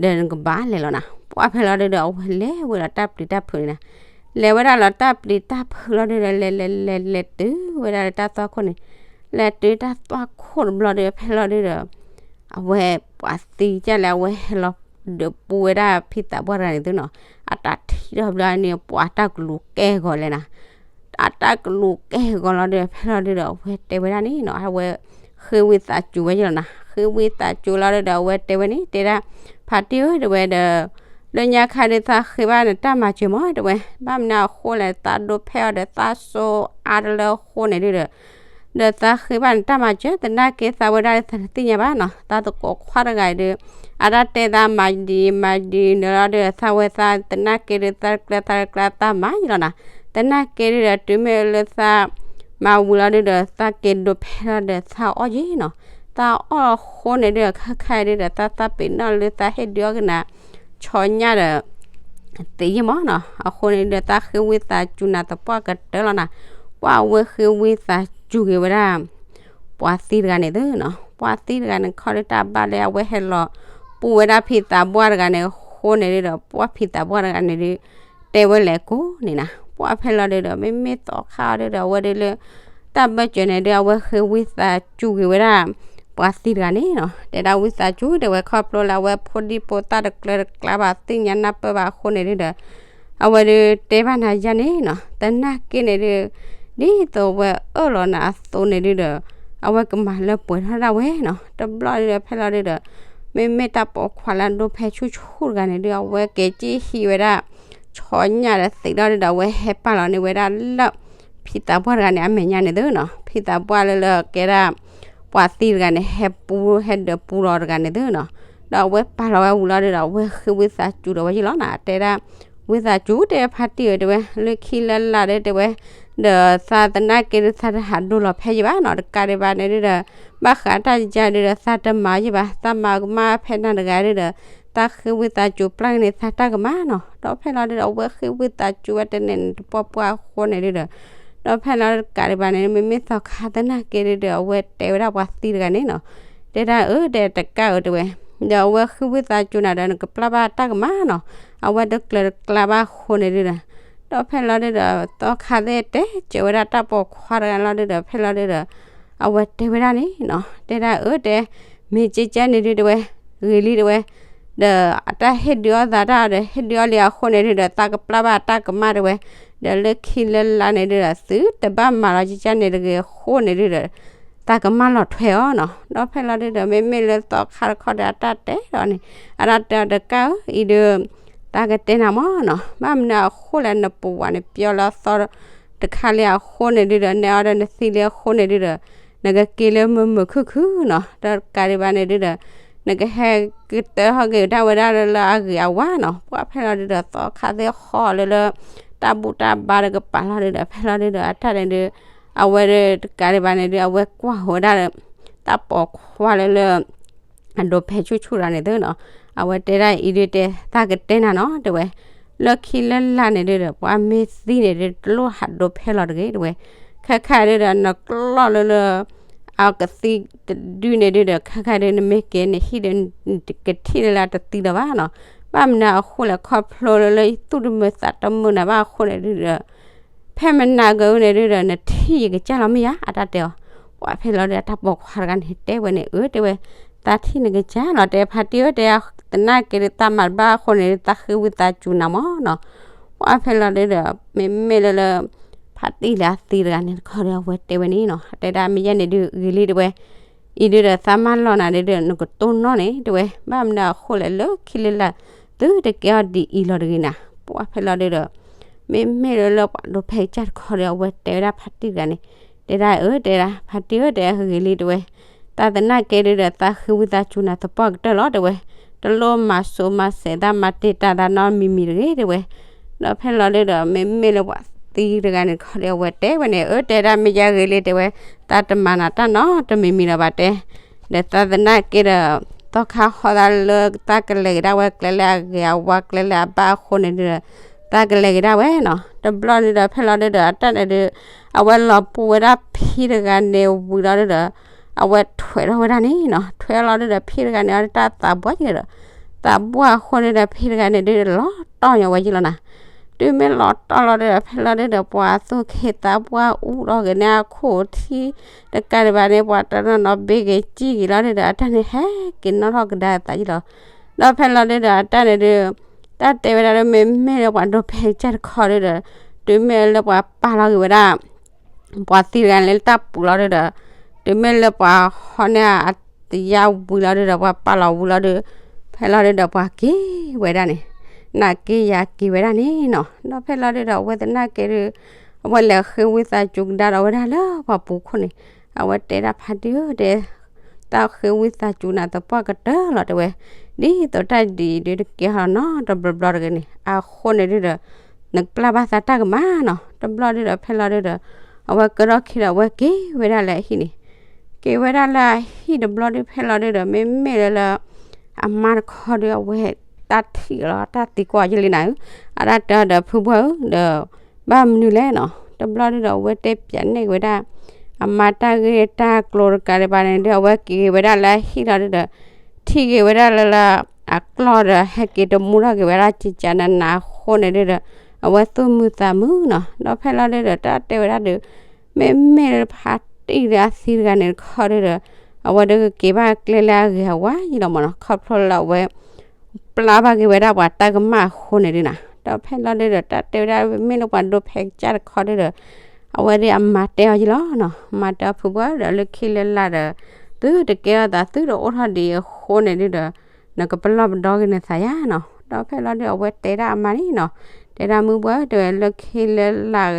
ဒီးနကဘၣ်လဲၤလီၤနၤ. ပှၢ်ဖဲလီၤဒုဒီး အဝဲလဲၤဝဲလီၤတၢ်ပျံၤတၢ်ဖုးန့ၣ်နၤ. လဲၤဝဲဒၣ်လီၤတၢ်ပျံၤတၢ်ဖုးလီၤဒုဒီး လဲၤလဲၤလဲၤလဲၤတုၤဝဲဒၣ်လၢတၢ်သွၣ်ခိၣ်န့ၣ် လဲၤတုၤတၢ်သွၣ်ခိၣ်တဘျီဒု ဖဲလီၤဒုဒီး အဝဲပှၤသံကၢ်လၢအဝဲဟဲလီၤဒုးပူဝဲဒၣ်ဖံသးပှၢ်တဂၤန့ၣ်သုနီၤ. အတၢ်ထံၣ်ထီၣ်ဘျီန့ၣ် ပှၤတၢ်ကလူးကဲဂီၤလဲၣ်နၤ. အတၢ်ကလူးကဲဂီၤလီၤဒုဒီး ဖဲလီၤဒုဒီး အဝဲတဲဝဲဒၣ်န့ၣ်နီၤ အဝဲဃ့ဝံသးစူၤဝဲယလီၤနၤ. ဃ့ဝံသးစူၤလီၤဒုဒီး အဝဲတဲဝဲန့ၣ် တဲဒၣ် ဖးတံၢ်ဧၢ တဲဝဲဒီး လၢညါခါဒုးသးဃ့ဘၣ်နတၢ်မၤစၢၤမး တဲဝဲ ဘၣ်မနုၤအဃိလဲၣ် သးဒိးဖဲအီၤဒီးသးစိၤအါတလၢအဃိန့ၣ်ဒုဒီး ဒီးသးဃ့ဘၣ်နတၢ်မၤစၢၤ သနာ်က့သးဝဲဒၣ်သးတသ့ၣ်ညါဘၣ်နီၤ သးသကိးခွါတဂၤအံၤဒုး အတၢ်တဲသးမၤဒ်မၤဒ်န့ၣ်လီၤဒုဒီး သးဝဲသးသနာ်က့ဒုး သးတကျဲသးတကျဲသးမၤယလီၤနၤ. သနာ်က့ဒုဒီး တုၤမ့ၢ်လၢသးမၤဝံၤလီၤဒုဒီး သးက့ၤဒိးဖဲလီၤဒီးသးအီၣ်ယ့ၣ်နီၤ. သးအီၣ်အဃိန့ၣ်ဒုဒီး ခဲခါအံၤဒုဒီး သးသးပ့ၤနီၣ်လၢသးဟ့ၣ်ဒုးအီၣ်က့ၤနၤ ဆီညၣ်ဒီး သ့ယ့ၣ်မးနီၤ. အဃိန့ၣ်ဒီး သးဃ့ဝံသးစူၤနၤသပှၢ်ကတၢၢ်လီၤနၤ. ပှၢ်ဝဲဃ့ဝံသးစူၤက့ၤဝဲဒၣ် ပှၤသံတဂၤန့ၣ်သုနီၤ. ပှၤသံတဂၤန့ၣ်ခီဒုး တၢ်ဘၣ်လၢအဝဲဟဲလီၤပူဝဲဒၣ်ဖံသးပှၢ်တဂၤန့ၣ်အဃိန့ၣ်ဒုဒီး ပှၢ်ဖံသးပှၢ်တဂၤန့ၣ်ဒု တဲဝဲလဲၤကိးန့ၣ်နၤ. ပှၢ်ဖဲလီၤဒုဒီး မ့မ့ၢ်သီခါအီၤဒုဒီး အဝဲဒုလၢ တၢ်ဘၢၣ်စၢၤန့ၣ်ဒု အဝဲဃ့ဝံသးစူၤက့ၤဝဲဒၣ် ပှၤသံတဂၤန့ၣ်နီၤ. တဲဒၣ်ဝံသးစူၤ တဲဝဲခီဖျိလၢအဝဲဖိဒံဖိသၣ်တကျၢတကျါဘၣ် သ့ၣ်ညါနၢ်ပၢၢ်ဘၣ်အဃိန့ၣ်ဒုဒီး အဝဲဒုတဲဘၣ်နၤယါန့ၣ်နီၤ. သနာ်က့န့ၣ်ဒု ဒ်သိးဝဲအၢၣ်လီၤနၤအသိးန့ၣ်ဒုဒီး အဝဲကမၤလၢပှဲၤထီၣ်ဒၣ်ဝဲနီၤ. တဘျီဒုဒီး ဖဲလီၤဒုဒီး မ့မ့ၢ်တၢ်ပိာ်ခွါလၢအဒိဖဲဆူၣ်ဆူၣ်တဂၤန့ၣ်ဒု အဝဲက့ၤကံၣ်ဟံးဝဲဒၣ် ဆီညၣ်ဒီးသံးဒီးဒုဒီး အဝဲဟဲပာ်လီၤန့ၢ်ဝဲဒၣ်လၢ ဖံသးပှၢ်တဂၤန့ၣ် အမဲာ်ညါန့ၣ်သုနီၤ. ဖံသးပှၢ်လၢလၢကဲဒၣ် ပှၤသံတဂၤန့ၣ် ဟဲပူ ဟဲဒုးပူလီၤတဂၤန့ၣ်သုနီၤ. ဒီးအဝဲပာ်လီၤဝဲဝံၤလီၤဒုဒီး အဝဲဃ့ဝံသးစူၤဒီးဝဲယ့ၣ်လီၤနၤ. တဲဒၣ် ဝံသးစူၤ တဲဖါတံၢ်ဧၢ တဲဝဲ လၢခံလၢလာ်ဒုတဲဝဲ ဒီးသးသနာ်က့ဒု သးတဟးဒိလီၤဖဲယဘၣ်နီၤ. တကးဒံးဘၣ်န့ၣ်ဒုဒီး ဘၣ်ဃးတၢ်ယါဒုဒီး သးတမၤယဘၣ် သးမၤကမၣ်ဖဲနၤတဂၤဒုဒီး သးဃ့ဝံသးစူၤပျၢ်က့ၤန့ၣ် သးတၢ်ကမၣ်နီၤ. ဒီးဖဲလီၤဒုဒီး အဝဲဃ့ဝံသးစူၤဝဲတန့ၢ်တပှၢ်ပှၢ်အဃိန့ၣ်ဒုဒီး ဒီးဖဲလီၤတကးဒံးဘၣ်န့ၣ် မ့မ့ၢ်သီခါသနာ်က့ဒုဒီး အဝဲတဲဝဲဒၣ်ပှၤသံတဂၤန့ၣ်နီၤ. တဲဒၣ်အၢ တဲတကးဧၢ တဲဝဲ ဒီးအဝဲဃ့ဝံသးစူၤနၤဒီး နကပျၢ်ဘၣ်တၢ်ကမၣ်နီၤ. အဝဲတကျၢၤတကျါဘၣ်အဃိန့ၣ်ဒုဒီး ဒီးဖဲလီၤဒုဒီး သီခါသ့ၣ်တဲစၢၤဝဲဒၣ်တၢ်ပိာ်ခွါတဂၤလီၤဒုဒီး ဖဲလီၤဒုဒီး အဝဲတဲဝဲဒၣ်န့ၣ်နီၤ. တဲဒၣ်အၢ တဲ မ့ၢ်ကဲကဲန့ၣ်ဒုတဲဝဲ ဂ့ၤလံတဲဝဲ ဒီးအတၢ်ဟ့ၣ်ဒုးအီၣ်သးတၢ်ဒီး ဟ့ၣ်ဒုးအီၣ်လံအဃိန့ၣ်ဒုဒီး သးကပျၢ်ဘၣ်တၢ်ကမၣ်တဲဝဲ ဒီးလၢခံလၢလာ်န့ၣ်ဒုဒီး သုတဘၣ်မၤလီၤကဲကဲန့ၣ်တဂ့ၤအဃိန့ၣ်ဒုဒီး သးကမၣ်လီၤထွဲအီၤနီၤ. ဒီးဖဲလီၤဒုဒီး မ့မ့ၢ်လၢသီခါတခီဒီး အတၢ်တဲဒီးန့ၣ် အတၢ်တဲအီၤတကးဧၢ အံၤဒု သးကတဲနၤမးနီၤ. ဘၣ်မနုၤအဃိလဲၣ် နပဝးန့ၣ် ပျီလၢအသီတခါလံအဃိန့ၣ်ဒုဒီး နဲအီၤဒီးနသံလံအဃိန့ၣ်ဒုဒီး နကက့ၤလၢမုာ်မုာ်ခုၣ်ခုၣ်နီၤ. ဒီးတကးဒံးဘၣ်န့ၣ်ဒုဒီး နကဟဲကတၢၢ်ဟီၣ်က့ၤတၢ်ဝဲဒၣ်လၢလၢအဂ့ၤအဝါနီၤ. ပှၢ်ဖဲလီၤဒုဒီး သီခါသ့ၣ်ဟီၣ်လၢလၢ တၢ်ဘူၣ်တၢ်ဘါဒီးကပၤလီၤဒုဒီး ဖဲလီၤဒုဒီး အတၢ်န့ၣ်ဒု အဝဲဒုတကးဒံးဘၣ်န့ၣ်ဒု အဝဲကွၢ်ဝဲဒၣ်လၢ တၢ်ပိာ်ခွါလၢလၢ အဒိးဖဲဆူၣ်ဆူၣ်တဂၤန့ၣ်သုနီၤ. အဝဲတဲဒၣ်အံၤဒုတဲ သးကတဲနၤနီၤ တဲဝဲ လၢခံလၢလာ်န့ၣ်ဒုဒီး ပှၤမ့ၢ်သံန့ၣ်ဒု တလိၣ်ဟးဒိးဖဲလီၤတဂ့ၤ တဲဝဲ. ခဲခါဒုဒီး နကျီၢ်လၢလၢ အကသံတဒုန့ၣ်ဒုဒီး ခဲခါဒု နမ့ၢ်က့ၤနဟံၣ်ဒီး ကထံၣ်လၢလၢတသံလၢၤဘၣ်နီၤ. ဘၣ်မနုၤအဃိလဲၣ် ခီဖျိလၢလၢသူၣ်တမုာ်သးတမုာ်နၤဘၣ်အဃိန့ၣ်ဒုဒီး ဖဲမနၤဂ့ၤန့ၣ်ဒုဒီး နထံၣ်ယကစၢ်လီၤမ့ၢ်ယါ အတၢ်တဲအီၤ. ပှၢ်ဖဲလီၤဒုဒီး တၢ်ပိာ်ခွါတဂၤန့ၣ် တဲဝဲန့ၣ် အၢ တဲဝဲ သးထံၣ်နကစၢ်လီၤ တဲဖါတံၢ်ဧၢ တဲသနာ်က့ဒု သးမၤတဘၣ်အဃိန့ၣ်ဒု သးဃ့ဝံသးစူၤနၤမးနီၤ. ပှၢ်ဖဲလီၤဒုဒီး မ့မ့ၢ်လၢလၢ ဖါတံၢ်လၢအသံတဂၤန့ၣ်တခီဒီး အဝဲတဲဝဲန့ၣ်နီၤ တဲဒၣ်မ့ၢ်ယဲန့ၣ်ဒု ဂ့ၤလံ တဲဝဲ အံၤဒုဒီး သးမၢလီၤနၤဒုဒီး နကတိၢ်နီၣ်န့ၣ် တဲဝဲ ဘၣ်မနုၤအဃိလဲၣ် လၢခံလၢလာ် သုတကဲအီၤဒ်အံၤလီၤတဂ့ၤနၤ. ပှၢ်ဖဲလီၤဒုဒီး မ့မ့ၢ်လၢလၢပှၤဒိးဖဲကစၢ်တခီဒီး အဝဲတဲဝဲဒၣ်ဖါတံၢ်တဂၤန့ၣ် တဲဒၣ်အၢ တဲဒၣ် ဖါတံၢ်ဧၢ တဲဂ့ၤလံ တဲဝဲ သးသနာ်က့ဒုဒီး သးဃ့ဝံသးစူၤနၤသပှၢ်ကတၢၢ်လီၤ တဲဝဲ တလိၣ်မၤစိၤမၤစဲးသး မၤတ့ၢ်တၢ်သးနီတမံၤမံၤတဂ့ၤ တဲဝဲ. ဒီးဖဲလီၤဒုဒီး မ့မ့ၢ်လၢပှၤသံ ပှၤသံတဂၤန့ၣ်တခီဒီး အဝဲတဲဝဲန့ၣ် အၢ တဲဒၣ်မ့ၢ်ယါဂ့ၤလံ တဲဝဲ, သးတမၤနၤတၢ်နီတမံၤမံၤလီၤဘၣ်တဲ, ဒီးသးသနာ်က့ဒီး သီခါဟီသးလၢသးကလဲၤကဒါဝဲကျဲလၢအဂ့ၤအဝါ ကျဲလၢအဘၣ်အဃိန့ၣ်ဒီး သးကလဲၤကဒါဝဲနီၤ. တဘျီန့ၣ်ဒီး ဖဲလီၤဒုဒီး အတၢ်န့ၣ်ဒုး အဝဲလီၤပူၤဝဲဒၣ်ဖံတဂၤန့ၣ်ဝံၤလီၤဒုဒီး အဝဲထွဲးထီၣ်ဝဲဒၣ်န့ၣ်နီၤ. ထွဲးလီၤဒုဒီး ဖံတဂၤန့ၣ် အီၤဒုးတၢ်သးဘှီက့ၤဒီး သးဘှီအဃိန့ၣ်ဒီး ဖံတဂၤန့ၣ်ဒုးလီၤတီၢ်ညီဝဲယ့ၣ်လီၤနၤ. တုၤမ့ၢ်လီၤတီၢ်လီၤဒုဒီး ဖဲလီၤဒုဒီး ပှၤသူၣ်က့သးဘှီအူဒီးဂ့ၤန့ၣ် အခိၣ်ထံတကးဒံးဘၣ်န့ၣ် ပှၤတနီၤနီၤဘ့က့ၤစံၣ်က့ၤလီၤဒုဒီး အတၢ်န့ၣ်ဟဲက့ၤနီၣ်ထီၣ်ကဒါအသးယ့ၣ်လီၤ. ဒီးဖဲလီၤဒုဒီး အတၢ်န့ၣ်ဒုး တၢ်တဲဝဲဒၣ်လၢ မ့မ့ၢ်လၢပှၤဒိးဖဲကစၢ်တခီဒုဒီး တုၤမ့ၢ်လၢပှၤပာ်လီၤက့ၤဝဲဒၣ် ပှၤသံတဂၤန့ၣ်လၢတၢ်ပူၤလီၤဒုဒီး တုၤမ့ၢ်လၢပှၤဟီန့ၢ်အသယါဝံၤလီၤဒုဒီး ပှၤပာ်လီၤဝံၤလီၤဒု ဖဲလီၤဒုဒီး ပှၤက့ၤဝဲဒၣ်န့ၣ် နာ်က့ၤယၤက့ၤဝဲဒၣ်န့ၣ်နီၤ. ဒီးဖဲလီၤဒုဒီး အဝဲသနာ်က့ဒု အဝဲလဲၤဃ့ဝံသးစူၤကဒါဒီးဝဲဒၣ်လၢပှၤပူၤခိၣ်န့ၣ် အဝဲတဲဒၣ်ဖါတံၢ်ဧၢ တဲ တၢ်ဃ့ဝံသးစူၤနၤသပှၢ်ကတၢၢ်လီၤ တဲဝဲ, ဒ်သိးတၢ်ဒ်အံၤဒုတကဲထီၣ်နီတဘျီဘျီတဂ့ၤန့ၣ် အဃိန့ၣ်ဒုဒီး နကပျၢ်ဘၣ်သးတၢ်ကမၣ်နီၤ. တဘျီဒုဒီး ဖဲလီၤဒုဒီး အဝဲကၢထီၣ်ခံဒီး အဝဲက့ၤဝဲဒၣ်လၢအဟံၣ်န့ၣ် က့ၤဝဲဒၣ်လၢအဟံၣ်တဘျီဒု ဖဲလီၤဒုဒီး မ့မ့ၢ်လၢလၢ အမါတခီဒု အဝဲတၢ်ထံၣ်လီၤ တၢ်သံကွၢ်ယ့ၣ်လံနၤဧၢ, အတၢ်တဲအီၤဒီး ဖုဘှီဧၢ ဒီး ဘၣ်မနုၤလဲၣ်နီၤ. တဘျီဒုဒီး အဝဲတဲပၠးနဲၣ်က့ၤဝဲဒၣ် အမါတၢ်ဂ့ၢ်တၢ်ကျိၤတကးဒံးဘၣ်န့ၣ်ဒု အဝဲက့ၤဝဲဒၣ်လၢအဟံၣ်လီၤဒုဒီး ထံၣ်က့ၤဝဲဒၣ်လၢလၢ အကျီၢ်ဒီး ဟဲက့ၤတမူထီၣ်က့ၤဝဲဒၣ် ကကနနၤအဃိန့ၣ်ဒုဒီး အဝဲသူၣ်မုာ်သးမုာ်နီၤ. ဒီးဖဲလီၤဒုဒီး တၢ်တဲဝဲဒၣ်ဒု မ့မ့ၢ်လၢဖါတံၢ်လၢအသံတဂၤန့ၣ်တခီဒုဒီး အဝဲဒုကက့ၤဘၣ်ကျဲလၢအဂ့ၤအဝါယံၤလီၤမးနီၤ. ခီဖျိလၢအဝဲ ပျၢ်ဘၣ်က့ၤဝဲဒၣ်ပှၤတၢ်ကမၣ်အဃိန့ၣ်ဒုနီၤ. ဒီးဖဲလီၤဒုဒီး တၢ်တဲဝဲဒၣ် မ့မ့ၢ်လၢပှၤဒိးဖဲကစၢ်တခီဒုဒီး အဝဲဒုအမၤတဲအီၤယံၤလီၤနီၤ. မၤတဲအီၤဖုဘှီဒီး လၢခံလၢလာ်ဒီး သုတကဲထီၣ်သး သုတအိၣ်ထီၣ်ဒ်အံၤအဃိန့ၣ်ဒုဒီး နကပလီၢ်ပဒီက့ၤနသးယါနီၤ. ဒီးဖဲလီၤဒု အဝဲတဲဒၣ်အမါန့ၣ်နီၤ, တဲဒၣ်မုၢ်ဘှီဧၢ တဲဝဲ လၢခံလၢလာ်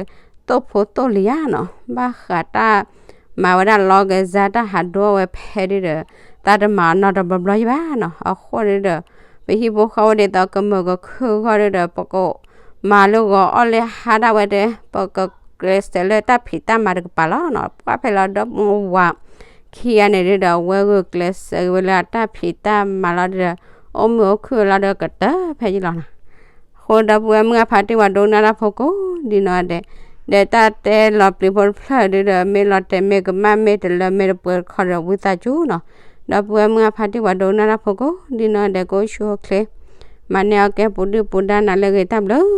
သိၣ်ဖိသိၣ်လံၤယါနီၤ, ဘၣ်ဃးတၢ် မၤဝဲဒၣ်လီၤကစၢ်တၢ်ဟးဒိဝဲဖဲဒုဒီး သးတမၤနီတဘျီဘျီယါဘၣ်နီၤ. အဃိန့ၣ်ဒုဒီး ပဟံၣ်ဖိဃီဖိဒ်သိးကမုာ်ကခုၣ်အဂီၢ်ဒုဒီး ပကမၤလၢဂီၤအီၣ်လၢဟါဒၣ်ဝဲတဲ ပကကျဲးစၢးလၢတၢ်ဖံးတၢ်မၤတကပၤလီၤနီၤ. ပှၢ်ဖဲလီၤဒီမါဝၤ ခံဂၤန့ၣ်ဒုဒီး အဝဲဂုာ်ကျဲးစၢးက့ၤဝဲလၢအတၢ်ဖံးတၢ်မၤလီၤဒုဒီး အိၣ်မုာ်အိၣ်ခုၣ်ဝဲလီၤဒီးကတၢၢ်ဖဲယံၤလီၤနီၤ. အဃိဒီပုၢ်ဝဲၢ်မုၢ်အဖါတံၢ် ပှၤဒိကနၣ်တၢ်ဖိကိးဒ်နီၢ်ဒဲး, ဒီးတၢ်တဲလီၤပျံၤဖိတဖျၢၣ်ဒုဒီး မ့ၢ်လီၤတဲာ်မ့ၢ်ကမၣ်မ့ၢ်တလၢမ့ၢ်တပှဲၤတခီဒီး ဝံသးစူၤနီၤ. ဒီပုၢ်ဝဲၢ်မုၢ်အဖါတံၢ် ပှၤဒိကနၣ်တၢ်ဖိကိးဒ်နီၢ်ဒဲး ကအိၣ်ဆူၣ်အိၣ်ချ့ မၤန့ၢ်အီၣ်ကဲပူၤဒုၣ်ပူၤဒါနၤလၢအဂ့ၤ တၢ်ဘျုး